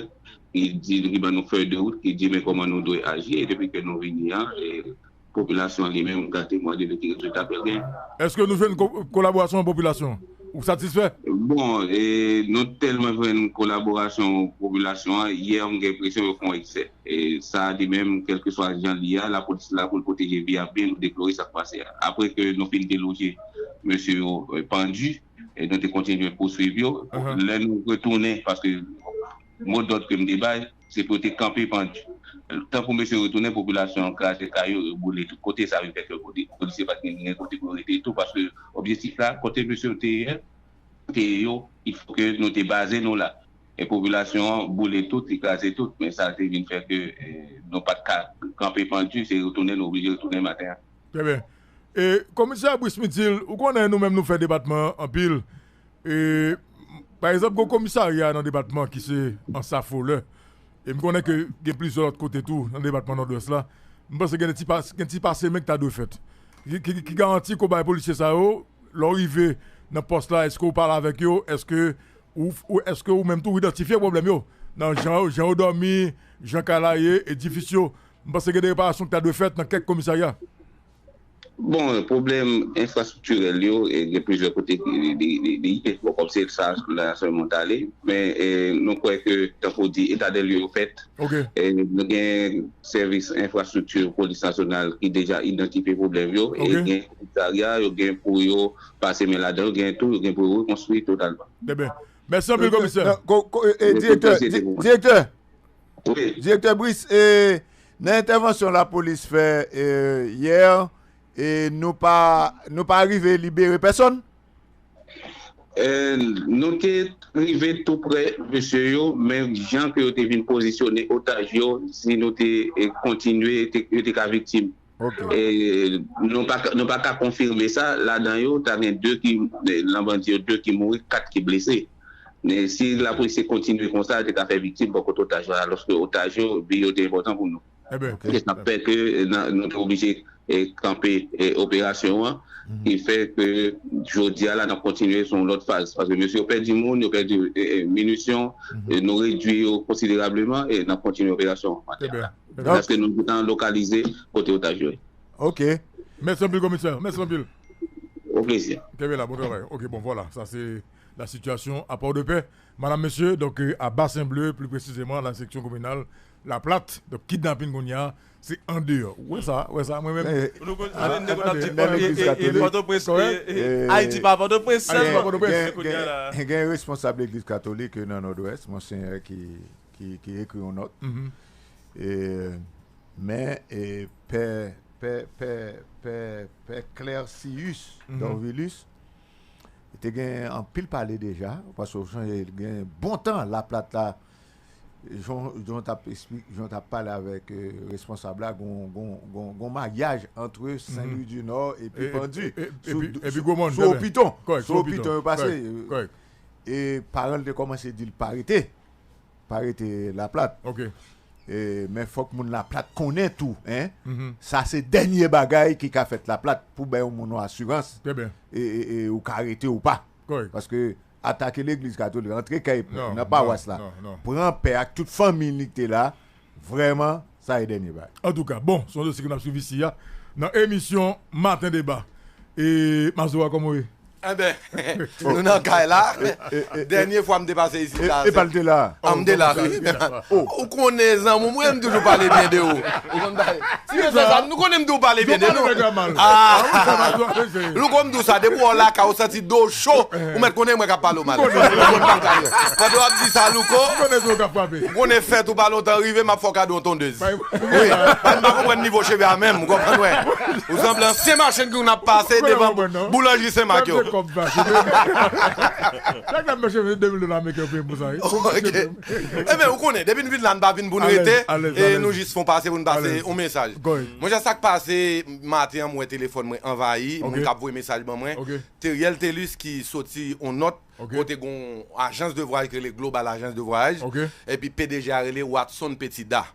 ki di, ki ban nou fèy de wout, ki di men kòman nou dwe aji, e depi ke nou vini an, e, popilasyon li menm ka temwanye de ki rezilta ke l gen. Èske nou jwenn ko- kolaborasyon popilasyon? Ou satisfè? Bon, e, nou tèlman jwenn kolaborasyon popilasyon an, yè m gen enpresyon yo fè yon eksè. E sa li menm, kèlkeswa jan li ye a, lapolis la pou l pwoteje vi a, byen nou deplore sa k pase a. Apre ke nou fin deloje mesye yo, e, pandi, e nou te kontinye pouswiv yo. Lè nou retounen, paske mo dòd ke m te bay, se pou yo te kanpe pandi. Tankou mesye yo retounen, popilasyon an kraze kay yo, yo boule tout kote, sa vin fè ke kote, polisye pa t gen, gen kote pou yo rete tou, paske objektif la, kote mesye yo te ye, te ye yo, il fo ke nou te baze nou la. E popilasyon an boule tout, li kraze tout, men sa te vin fè ke, e, nou pa t ka kanpe pandi, se retounen, nou oblije retounen maten an. Trè byen. E, komisè Brice Mithil, ou konnen nou menm nou fè depatman an anpil. E, pa egzanp, gon komisarya nan depatman ki se Ansafo lè. E m konnen ke gen plizyè lòt kote tou nan depatman Nòdwès la. M panse gen ti pas-, gen ti pase men ki ta dwe fèt. Ki, ki, ki garanti ke w bay polisye sa yo, lè w rive nan pòs la, èske w pale avèk yo? Èske ou, ou, èske ou menm tou ou idantifye pwoblèm yo? Nan jan, jan yo dòmi, jan kay la ye, edifis yo. M panse gen de reparasyon ki ta dwe fèt nan kèk komisarya. Bon, pwoblèm enfrastriktirèl yo, e, gen plizyè kote ki li, li, li, li ye. Bon, kòm se sa la sèlman t ale. Men, e, nou kwè ke, tankou w di, eta de lye yo fèt. E, nou gen sèvis enfrastrikti polis nasyonal ki deja idantifye pwoblèm yo. E gen komisarya, yo gen pou yo pase men ladan yo, gen tou, yo gen pou yo rekonstwi totalman. Trè byen. Mèsi anpil, komisè. Direktè, direktè, direktè Brice, e, nan entèvansyon lapolis fè, e, yè, e, nou pa, nou pa rive libere pèsonn? E, nou te rive tou prè mesye yo, men jan ke yo te vin pozisyone otaj yo, si nou te, e, kontinye, te, yo te ka viktim. E, nou pa, nou pa ka konfime sa, ladan yo, ta gen de ki, e, nan bandi yo, de ki mouri, kat ki blese. Men si lapolis te kontinye konsa, yo te ka fè viktim bò kote otaj yo, alòske otaj yo, vi yo te enpòtan pou nou. E sa k fè ke, e, nan, nou te oblije, e, kanpe, e, operasyon an, ki fè ke jodi a la, n ap kontinye sou yon lòt faz. Paske mesye yo pèdi moun, yo pèdi, e, e, minisyon, e, nou redui yo konsiderableman, e n ap kontinye operasyon an maten an la. Jiskaske nou gentan lokalize kote otaj yo ye. Ok. Mèsi anpil, komisè. Mèsi anpil. Au plaisir. Kenbe la, bon travay. Ok, bon, vwala. Sa se la sitiyasyon a Pòdepè. Madam, mesye, donk, euh, a Basen Ble, pli presizeman, la seksyon kominal Laplat. Donk, kidnapin kounye a, se andeyò. Ou wè sa, ou wè sa, mwen menm. Nou konn, nou konn ap di, e, e, e, Pòtoprens, e, e, Ayiti pa Pòtoprens sèlman. Ayiti pa Pòtoprens. Gen, gen, gen responsab legliz katolik nan Nòdwès, Monseyè, ki, ki, ki ekri yon nòt. E, men, e, pè, pè, pè, pè, pè Clercius Dorvilus, te gen anpil pale deja, paske w sonje, gen bon tan Laplat la, jan, jan w t ap espli-, jan w t ap pale avèk, e, responsab la, gon, gon, gon, gon maryaj ant Sen Lwi di Nò epi Pandi, e, e, sou, epi, epi sou, Gwomòn, sou Opiton. Kòrèk, sou Opiton yo pase. Kòrèk, kòrèk. E paran l te kòmanse di l pa rete, pa rete Laplat. Ok. E, men fòk moun Laplat konnen tou, en. Sa se dènye bagay ki ka fèt Laplat pou bay yon moun yon asirans. Trè byen. E, e, e ou ka rete ou pa. Kòrèk. Paske atake legliz katolik, antre kay nan pawas la, pran pè ak tout fanmi li ki te la, vrèman, sa e dènye bagay. Antouka, bon, se yon dosye ke n ap swiv isi a. Nan emisyon Maten Deba. E, Mazora, kòman w ye? Enben, nou nan kay la. Dènye fwa m te pase isit la, e pa l te la? An, m te la, wi. Ou konnen, zanmi, mwen, m toujou pale byen de ou. Ou konn pale. Si se sa, nou konnen m toujou pale byen de nou. Ah, Louko, m di w sa, depi w lakay, ou santi do cho, ou mèt konnen mwen k ap pale w mal. Pandan w ap di sa, Louko, ou konnen fèt ou pa lontan rive, m ap fè w kado yon tondez. Wi, m pa konprann nivo cheve a menm, ou konprann mwen. Ou sanble ansyen machin ki konn ap pase devan boulanjri Sen Mak yo. Enben, ou konnen, depi n vin la, n pa vin pou n rete, e nou jis fè yon pase pou n pase yon mesaj. Monchè, sa k pase, maten an, m wè telefòn mwen anvayi, moun k ap voye mesaj ban mwen. Teriel Telus ki soti yon nòt, kote gon ajans de vwayaj ki rele Global Ajans de Vwayaj, epi P D G a rele Watson Petida.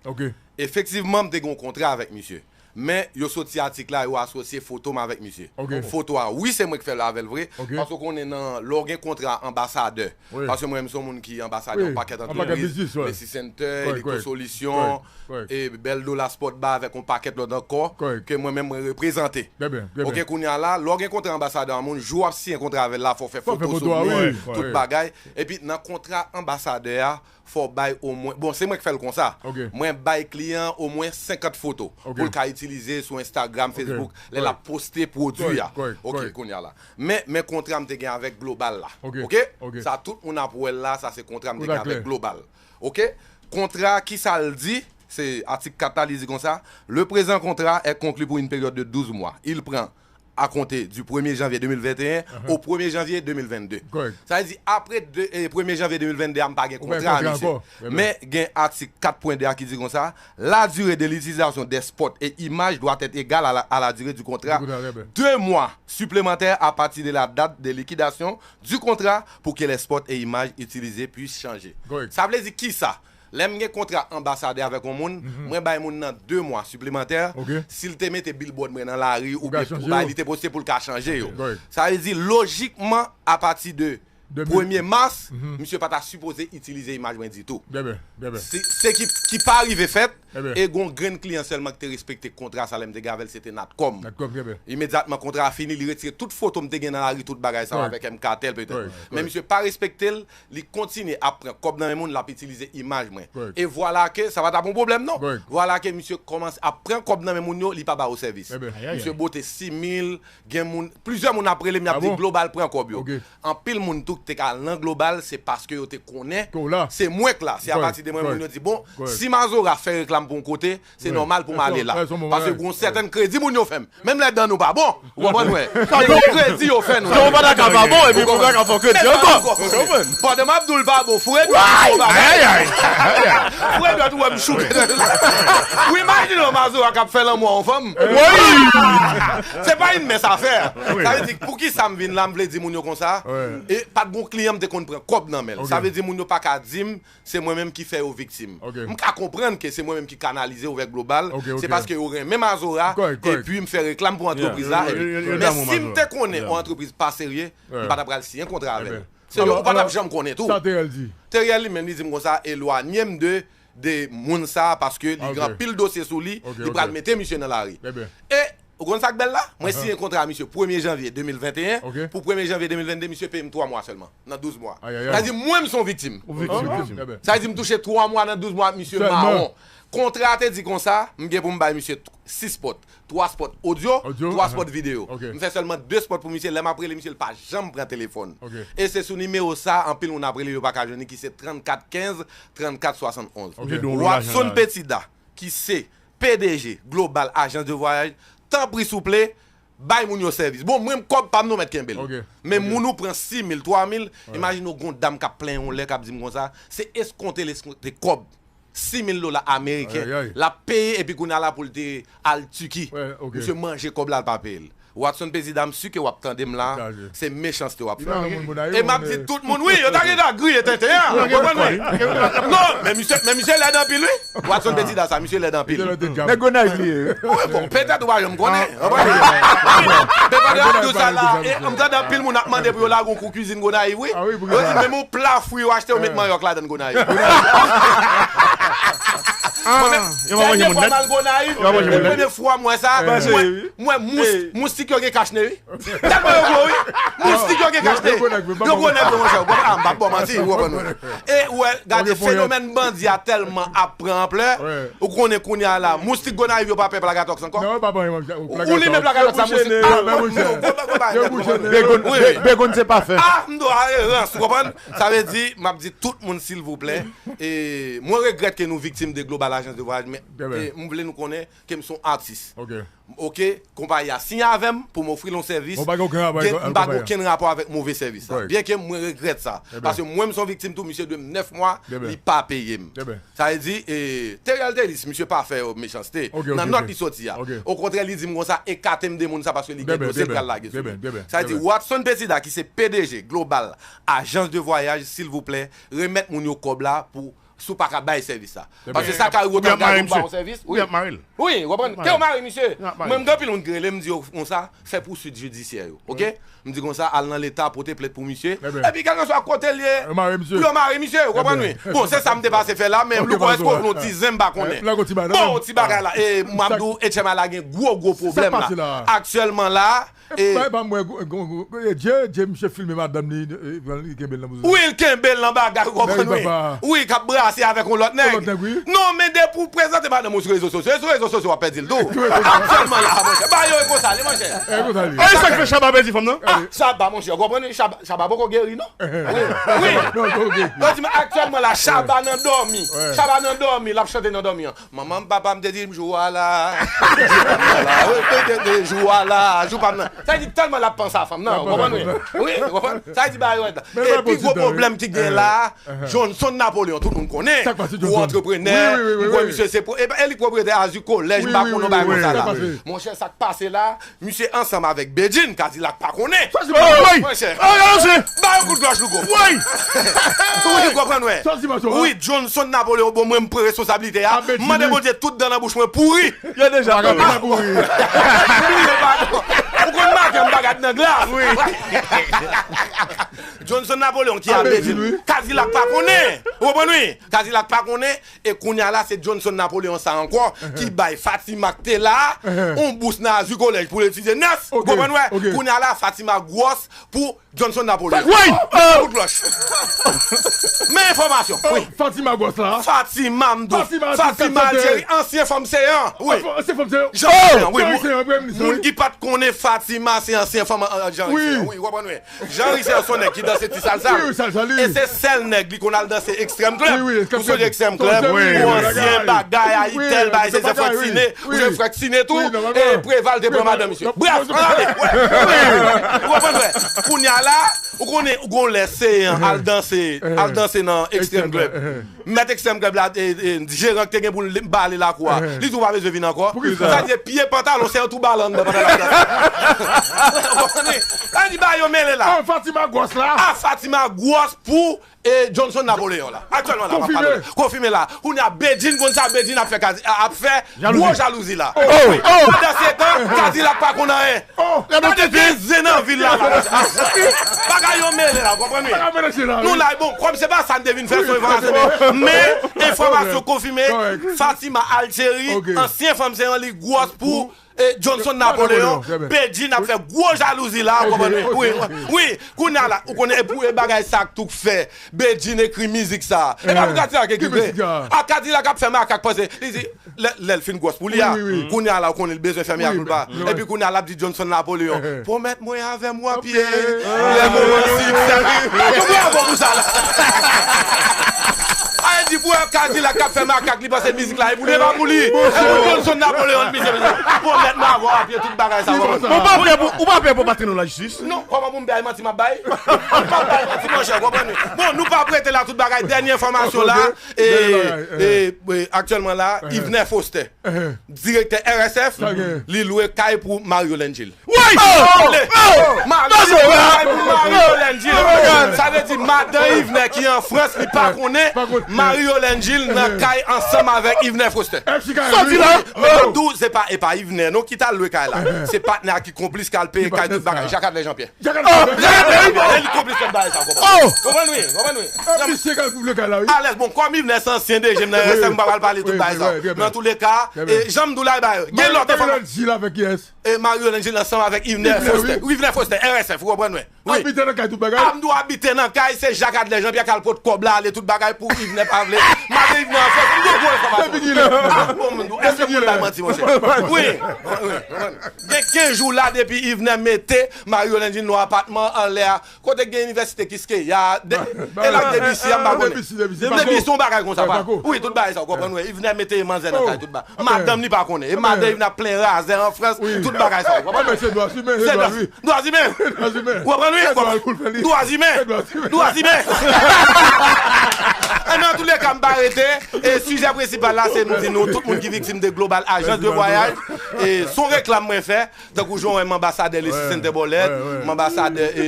Efektivman, m te gen yon kontra avèk misye. Men yo soti atik la, yo asosye foto m avèk misye. Foto a, wi, se mwen k fè l avè l vre. Paske w konnen nan, lè w gen kontra anbasadè, paske mwen menm se yon moun ki anbasadè yon pakèt antrepriz, Messi Center, Electro Solution, e Bel Dola Sport Bar avèk yon pakèt lòt ankò, ke mwen menm mwen reprezante. Oke, kounye a la, lè w gen kontra anbasadè a moun, jou w ap siyen kontra avè l la, fò w fè foto sou li, tout bagay. Epi nan kontra anbasadè a, fò w bay omwen, bon, se mwen k fè l konsa. Mwen bay kliyan an omwen senkant foto pou l ka itilize sou Instagram, Facebook, lè l ap poste pwodui a. Oke, kounye a la. Men, men kontra m te gen avèk Global la. Oke? Sa tout moun ap wè l la, sa se kontra m te gen avèk Global. Oke? Kontra, kisa l di? Se atik kat la, li di konsa, le présent contrat est conclu pour une période de douze mois. Il prend à compter du premier janvier deux mille vingt et un au premier janvier deux mille vingt-deux. Sa vle di, apre de, eh, premye janvye de mil vennde a, m pa gen kontra a, misye. Men gen atik kat pwen de a ki di konsa, la durée de l'utilisation des spots et images doit être égale à la, à la durée du contrat. Deux mois supplémentaires à partir de la date de liquidation du contrat pour que les spots et images utilisés puissent changer. Sa vle di kisa? Lè m gen kontra anbasadè avèk yon moun, mwen bay moun nan de mwa siplemantè. Si l te mete billboard mwen nan lari oubyen pou bay, li te poste pou l ka chanje yo. Sa vle di, lojikman, apati de premye mas, misye pa ta sipoze itilize imaj mwen ditou. Se, se ki, ki pa rive fèt, e gon grenn kliyan sèlman ki te respekte kontra sa lè m te gen avè l, se te Natcom. Imedyatman kontra a fini, li retire tout foto m te gen nan lari, tout bagay sa yo avèk M Kartel petèt. Men misye pa respekte l, li kontinye ap pran kòb nan men moun, l ap itilize imaj mwen. E vwala ke sa pa t ap yon pwoblèm non. Vwala ke misye kòmanse ap pran kòb nan men moun yo, li pa ba yo sèvis. Misye bote sis mil, gen moun, plizyè moun ap rele m, y ap di Global pran kòb yo. Anpil moun tou ki te ka al nan Global, se paske yo te konnen se mwen k la. Se apati de mwen moun yo di, bon, si Mazora fè reklam pou yon kote, se nòmal pou m ale la. Paske gon sèten kredi moun yo fè m. Menm lè dan nou pa bon, ou konprann mwen? Sa yo kredi yo fè nou. Jan ou pa ta ka pa bon, epi pou ka fè kredi ankò. Ou konprann? Pandan m ap di w l pa bon, Fred, ou bagay. Fred, ou wè m chouke. Ou imajine yon Mazora k ap fè lanmou a yon fanm? Se pa yon mens afè. Sa vle di, poukisa m vin la, m vle di moun yo konsa? E pa t gon kliyan m te konn pran kòb nan men l. Sa vle di, moun yo pa ka di m, se mwen menm ki fè yo viktim. M ka konprann ke se mwen menm ki kanalize yo vè Global, se paske yo renmen Mazora, epi m fè reklam pou antrepriz la. Men si m te konnen yon antrepriz pa serye, m pa ta pral siyen kontra avè l. Se yo, ou pa t ap janm konnen tou. Teriel li menm, li di m konsa, elwanye m de, de moun sa, paske li gen anpil dosye sou li, li pral mete misye nan lari. E Ou konn sa k bèl la? Mwen siyen kontra a misye premye janvye de mil venteyen pou premye janvye de mil vennde, misye peye m twa mwa sèlman, nan douz mwa. Sa vle di mwen, m se yon viktim. Sa vle di m touche twa mwa nan douz mwa, misye mawon. Kontra a te di konsa, m gen pou m bay misye sis spòt, twa spòt odyo, twa spòt videyo. M fè sèlman de spòt pou misye, lè m ap rele misye, l pa janm pran telefòn. E se sou nimewo sa, anpil moun ap rele, yo pa ka jwenn li, ki se trannkat kenz, trannkat swasannonz. Watson Petida, ki se P D G Global Agence de Voyage, tanpri souple, bay moun yo sèvis. Bon, mwen, kòb pa m non, mèt kenbe l. Men moun ou pran sis mil, twa mil, imajine w gon dam k ap plenyen yon lè k ap di m konsa, se eskonte l eskonte kòb, sis mil dola ameriken, l ap peye epi kounye a la pou l te al Tiki. Misye manje kòb la, l pa peye l. Watson Petida, m si ke w ap tande m la, se mechanste w ap fè. E m ap di tout moun, wi, yo ta gentan griye tenten an, ou konprann mwen? Non, men misye, men misye lèd anpil, wi. Watson Petida sa, misye lèd anpil. Nèg Gonayiv li ye. Wi, bon, petèt ou pa janm konnen, ou konprann? Men pandan w ap di w sa la, e, m tande anpil moun ap mande pou yo lage yon kou kwizin Gonayiv, wi. Yo di, menm yon pla fwi yo achte, yo met manyòk ladan l Gonayiv. Dènye fwa m al Gonayiv, premye fwa m wè sa, mwen, mwen, mous-, moustik yo gen kachne, wi. Tèlman yo gwo, wi. Moustik yo gen kachne. Yo gwo nèg, monchè. Ou konprann? Ah, m p ap ba w manti, ou konprann mwen. E ou wè, gade fenomèn bandi a tèlman ap pran anplè, ou konnen kounye a la, moustik Gonayiv yo pa pè plagatòks ankò. Ou limen plagatòks a moustik. Begoun se pafen. Ah, m do a rans, ou konprann? Sa vle di, m ap di tout moun, silvouplè, e mwen regrèt ke nou viktim de Global Agence de Voyage, men, e, m vle nou konnen ke m se yon atis. Oke, konpayi a siyen avè m pou m ofri l yon sèvis. M pa gen okenn rapò avèk move sèvis la. Byen ke mwen regrèt sa. Paske mwen, m se yon viktim tou, misye dwe m nèf mwa, li pa peye m. Sa vle di, e, Teriel Telis, misye pa fè yo mechanste. Nan nòt li soti a. Okontrè, li di m konsa, ekate m de moun sa paske li gen dosye l pral lage sou li. Sa vle di, Watson Petida, ki se P D G Global Agence de Voyage, silvouplè, remèt moun yo kòb la pou si w pa ka bay sèvis la. Paske sa ka rive otan gade ou ba yon sèvis. Wi, wi, w konprann? Ke yo mare misye. Mwen, m gen anpil moun ki rele m, di yo konsa, fè pouswit jidisyè yo. Oke? M di konsa, al nan Leta, pote plent pou misye. Epi, kèlkeswa kote l ye, pou yo mare misye, w konprann, wi. Bon, se sa m te pase fè la, men m poko espwa vle yon ti zen, m pa konnen. Bon, ti bagay la. E, m ap di w, H M I la gen gwo, gwo pwoblèm la. Aktyèlman la, e, Dye, Dye, misye filme madanm li, li kenbe l nan bouzen. Wi, l kenbe l nan bagay, w konprann, wi. Wi, k ap brase avèk yon lòt nèg. Non, men depi w prezante madanm ou sou rezo sosyo, e sou rezo sosyo w ap pèdi l tou. Aktyèlman la, monchè, ba yo e konsa li, monchè. E sa k fè Shabba pèdi fanm nan? Shabba, monchè, w konprann, wi, Shabba, Shabba poko geri, non. Wi, wi. Yo di m aktyèlman la, Shabba nan dòmi. Shabba nan dòmi, l ap chante nan dòmi an. Manman m, papa m te di m, jou a la. Jou a la, jou pa m nan. Sa vle di tèlman l ap panse a fanm nan, w konprann, wi? Wi, w konprann? Sa vle di bagay yo rèd la. E pi gwo pwoblèm ki gen la, Johnson Napoléon, tout moun konnen. Gwo antreprenè, m kwè misye se, e li k pwopriyetè Azur College, m pa konnen yon bagay konsa la. Monchè, sa k pase la, misye ansanm avèk Bedjine, Kadilak pa konnen. Monchè, ba yo kout klòch, Louko. Wi, w konprann, wè. Wi, Johnson Napoléon, bon, mwen, m pran responsablite a. M mande Bondye tout dan nan bouch mwen pouri. Yo deja pouri. Ou konn maten m pa gad nan glas. Johnson Napoléon ki a Bedjine. Kadilak pa konnen. Ou konprann, wi? Kadilak pa konnen. E kounye a la, se Johnson Napoléon sa ankò ki bay Fatima k te la a yon bous nan Azur College pou l etidye nès. Ou konprann, wè? Kounye a la, Fatima gwòs pou Johnson Napoléon. Wi! Kout klòch. Men enfòmasyon. Wi. Fatima gwòs la. Fatima, m di w. Fatima Algérie, ansyen fanm Seyan. Wi. Ansyen fanm Seyan. Jean Seyan, wi. Moun ki pa t konnen Fatima se ansyen fanm, euh, Jean Seyan. Wi, w konprann, wi. Jean Richard se yon nèg ki danse ti salsa. Wi, wi, salsa, wi. E se sèl nèg li konn al danse Extreme Club. Wi, wi, Extreme Club. Ou sonje Extreme Club? Wi, wi, bagay. Ou wè Frèk Siné, ou jwenn Frèk Siné tou. E Preval te pran madanm misye. Brèf, ann ale. Ou konprann, wè? Kounye a la, ou konnen, ou gon lè Seyan al danse, al danse nan Extreme Club. Mèt Extreme Club la, e, e, jeran ki te gen pou l bale lakou a. Li di w pa bezwen vin ankò. Sa vle di pye pantalon, se yon tou bal anndan pandan l ap danse. Ou konprann? Sa vle di bagay yo mele la. Ah, Fatima gwòs la. Ah, Fatima gwòs pou, e, Johnson Napoléon la. Aktyèlman la, m ap pale la. Konfime la. Kounye a, Bedjine konn sa Bedjine ap fè, ap fè gwo jalouzi la. Wi. Pandan se tan, Kadilak pa konn anyen. Oh, gade, te gen zen nan vil la, pa konsa. Bagay yo mele la, w konprann, wi? Bagay mele la, wi. Nou la, bon, kòm se pa sa n te vin fè, se yon enfòmasyon, men enfòmasyon konfime, Fatima Algérie, ansyen fanm Seyan, li gwòs pou, e, Johnson Napoléon. Bedjine ap fè gwo jalouzi la, w konprann, wi? Wi, wi. Kounye a la, ou konnen, e pou, e bagay sa k tou k fè Bedjine ekri mizik sa. E pa pou Kadilak ki ekri l. A Kadilak ap fè makak panse. Li di, Lè, lè l fin gwòs pou li a, kounye a la, ou konnen l bezwen fèmen ak pou l pa. Epi kounye a, l ap di Johnson Napoléon, pwomèt mwen avè m w ap ye. Lè moman siksè. Yon bravo pou sa la. Sa vle di pou Kadilak k ap fè makak, li panse mizik la e pou li, e pa pou li. E pou Johnson Napoléon, misye, misye. Pwomèt mwen avè w ap ye, tout bagay sa. Ou pa pè pou, ou pa pè pou patnè w lajistis? Non, kòman pou m bay manti m ap bay? M p ap bay manti, monchè, w konprann? Bon, nou p ap rete la, tout bagay. Dènye enfòmasyon la, e, e, e, aktyèlman la, Yvener Foster, direktè R S F, li lwe kay pou Mario Langil. Wi! Mario Langil lwe kay pou Mario Langil. Sa vle di madan Yvener ki an Frans, li pa konnen Mario Langil nan kay ansanm avèk Yvener Foster. Soti la! Men m ap di w, se pa, e pa Yvener non ki t al lwe kay la. Se patnè a ki konplis k al peye kay, tout bagay. Jacques Adler Jean-Pierre. Jacques Adler Jean-Pierre. E li konplis nan bagay sa, w konprann? W konprann, wi, w konplis. Misye k al lwe kay la, wi. Alèz, bon, kòm Yvener se ansyen D G m nan R S F, m pa pral pale tout bagay sa. Nan touleka, e jan m di w la, e ba yo. Gen lòt enfòmasyon. Mario Langil avèk kiyès? E Mario Langil ansanm avèk Yvener Foster. Yvener Foster, R S F, w konprann, wi. Wi. Abite nan kay tout bagay? A, m di w abite nan kay, se Jacques Adler Jean-Pierre k al pot kòb la, ale tout bagay pou Yvener pa vle. Madan Yvener an fòs, m di w gwo enfòmasyon. Depi kilè? A, bon, m di w, èske pou m bay manti, monchè? Wi, wi, wi. Gen kenz jou la depi Yvener mete Mario Langil nan apatman anlè a, kote gen inivèsite Kiskeya, e la Debussy a, m pa konnen. Debussy, Debussy se yon bagay konsa, pa. Wi, tout bagay sa, w konprann, wi. Yvener mete manzè nan kay, tout bagay. Madanm li pa konnen. E madan Yvener ap plen razè an Frans, tout bagay sa, w konprann? Se dwa imen, se dwa imen. Dwa imen. Ou konprann, wi? Dwa imen. Dwa imen. Nan tou le ka, m pa rete. E sijè prensipal la, se m di nou, tout moun ki viktim de Global Agence de Voyage, e se yon reklam mwen fè, tankou jan w wè m anbasadè Lesi Center Bòlèt, m anbasadè e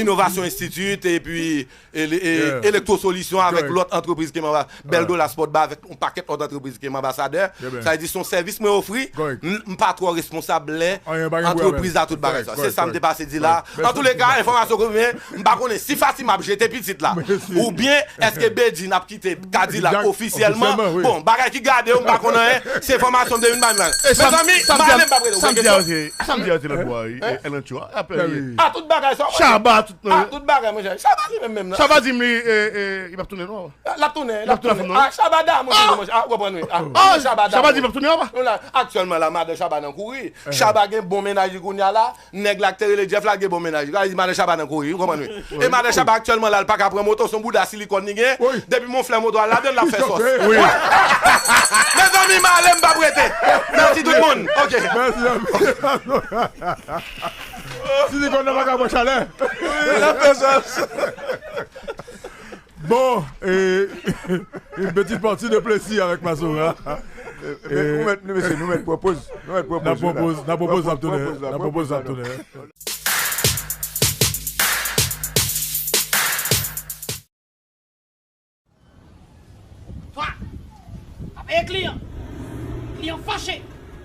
Innovation Institute, epi e, e, Electro Solution avèk lòt antrepriz ke m anba, Bèl Dola Sport Bar avèk yon pakèt lòt antrepriz ke m anbasadè. Sa vle di se yon sèvis mwen ofri, m m pa twò responsab lè antrepriz la tout bagay sa. Se sa m te pase di la. An tou le ka, enfòmasyon konfime, m pa konnen si Fatima ap jete pitit la, oubyen èske Bedjine ap kite Kadilak ofisyèlman. Bon, bagay ki gade yo, m pa konn anyen, se enfòmasyon m te vin bay la. Mezanmi, m ale, m pa prete. Sa m di a, se, sa m di a, se lòt bò a, wi, e, Elancho a, apre, wi. A tout bagay sa, Chaba, tout, a tout bagay, monchè. Chaba li menm menm nan. Chaba di m li, e, e, li p ap tounen non. L ap tounen, l ap tounen. A, Chaba damou toujou, monchè. A, ou konprann, wi. A, Chaba damou. Chaba di l p ap tounen anba. Nou la, aktyèlman la, madan Chaba nan kouri. Chaba gen bon mennaj li kounye a la. Nèg la k te rele Jeff la gen bon mennaj. Gade, madan Chaba nan kouri, ou konprann, wi. E madan Chaba aktyèlman la, l pa ka pran moto, se yon bouda silikòn li gen. Depi m yon flè moto al ladan l, l ap fè sòs. Mezanmi, m ale, m p ap rete. Mèsi tout moun. Ok. Mèsi anpil. Silikòn nan pa ka pran chalè. L ap fè sòs. Bon, e, une petite partie de plaisir avec Mazora. Men nou mèt, nou, mesye, nou mèt pran poz, nou mèt pran poz, n ap pran poz, n ap pran poz, n ap tounen, n ap pran poz, n ap tounen. Twa. Pa peye kliyan. Kliyan fache.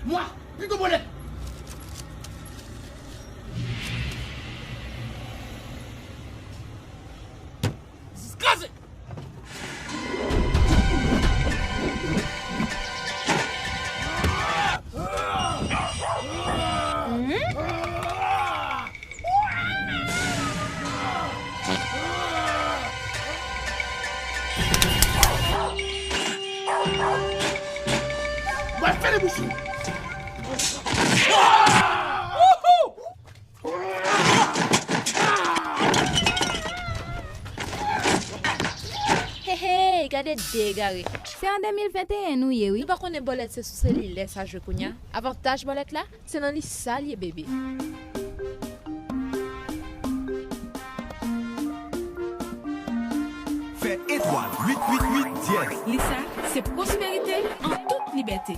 Mwa. Pigo bòlèt. Zis kraze. Mwen fè debouche. Hey, hey, gade de egare. Se an de mil venteyen nou ye, wi. Nou pa konnen bòlèt se sou selilè sa jwe kounye a. Avantaj bòlèt la, se nan li sa l ye, bebe. Fè etwal uit uit uit dyèz. Li sa, se pwosperite an tout libète.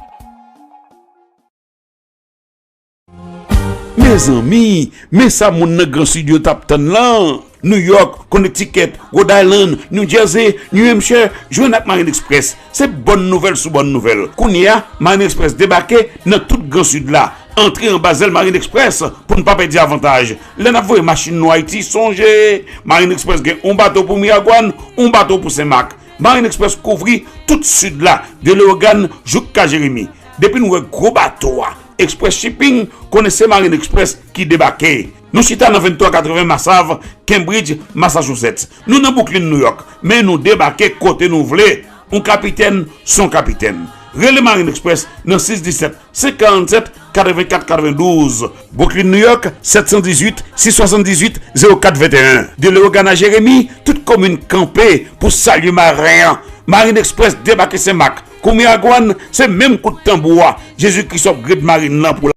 Mezanmi, men sa moun nan Gran Sid yo t ap tann lan! New York, Connecticut, Rhode Island, New Jersey, New Hampshire jwenn ak Marine Express. Se bòn nouvèl sou bòn nouvèl. Kounye a, Marine Express debake nan tout Gran Sid la. Antre anba zèl Marine Express pou n pa pèdi avantaj. Lè n ap voye machin nou Ayiti, sonje, Marine Express gen yon bato pou Miragwàn, yon bato pou Senmak. Marine Express kouvri tout Sid la, de Leyogàn jouk Ka Jeremi. Depi n wè gwo bato a, Express Shipping, konnen se Marine Express ki debake. Nou chita nan venntwa katreven Masav, Cambridge, Massachusetts. Nou nan Brooklyn, New York, men nou debake kote nou vle. Yon kapitèn, se yon kapitèn. Rele Marine Express nan sis disèt, senk karannsèt, katrevenkat katrevendouz. Brooklyn, New York, sèt san dizuit, sis swasanndizwit, zewo kat venteyen. De Leyogàn a Jeremi, tout komin kanpe pou salye maren an. Marine Express debake Senmak. Kou Miragwàn, se menm kout tanbou a. Jezi Kris upgrade marin nan pou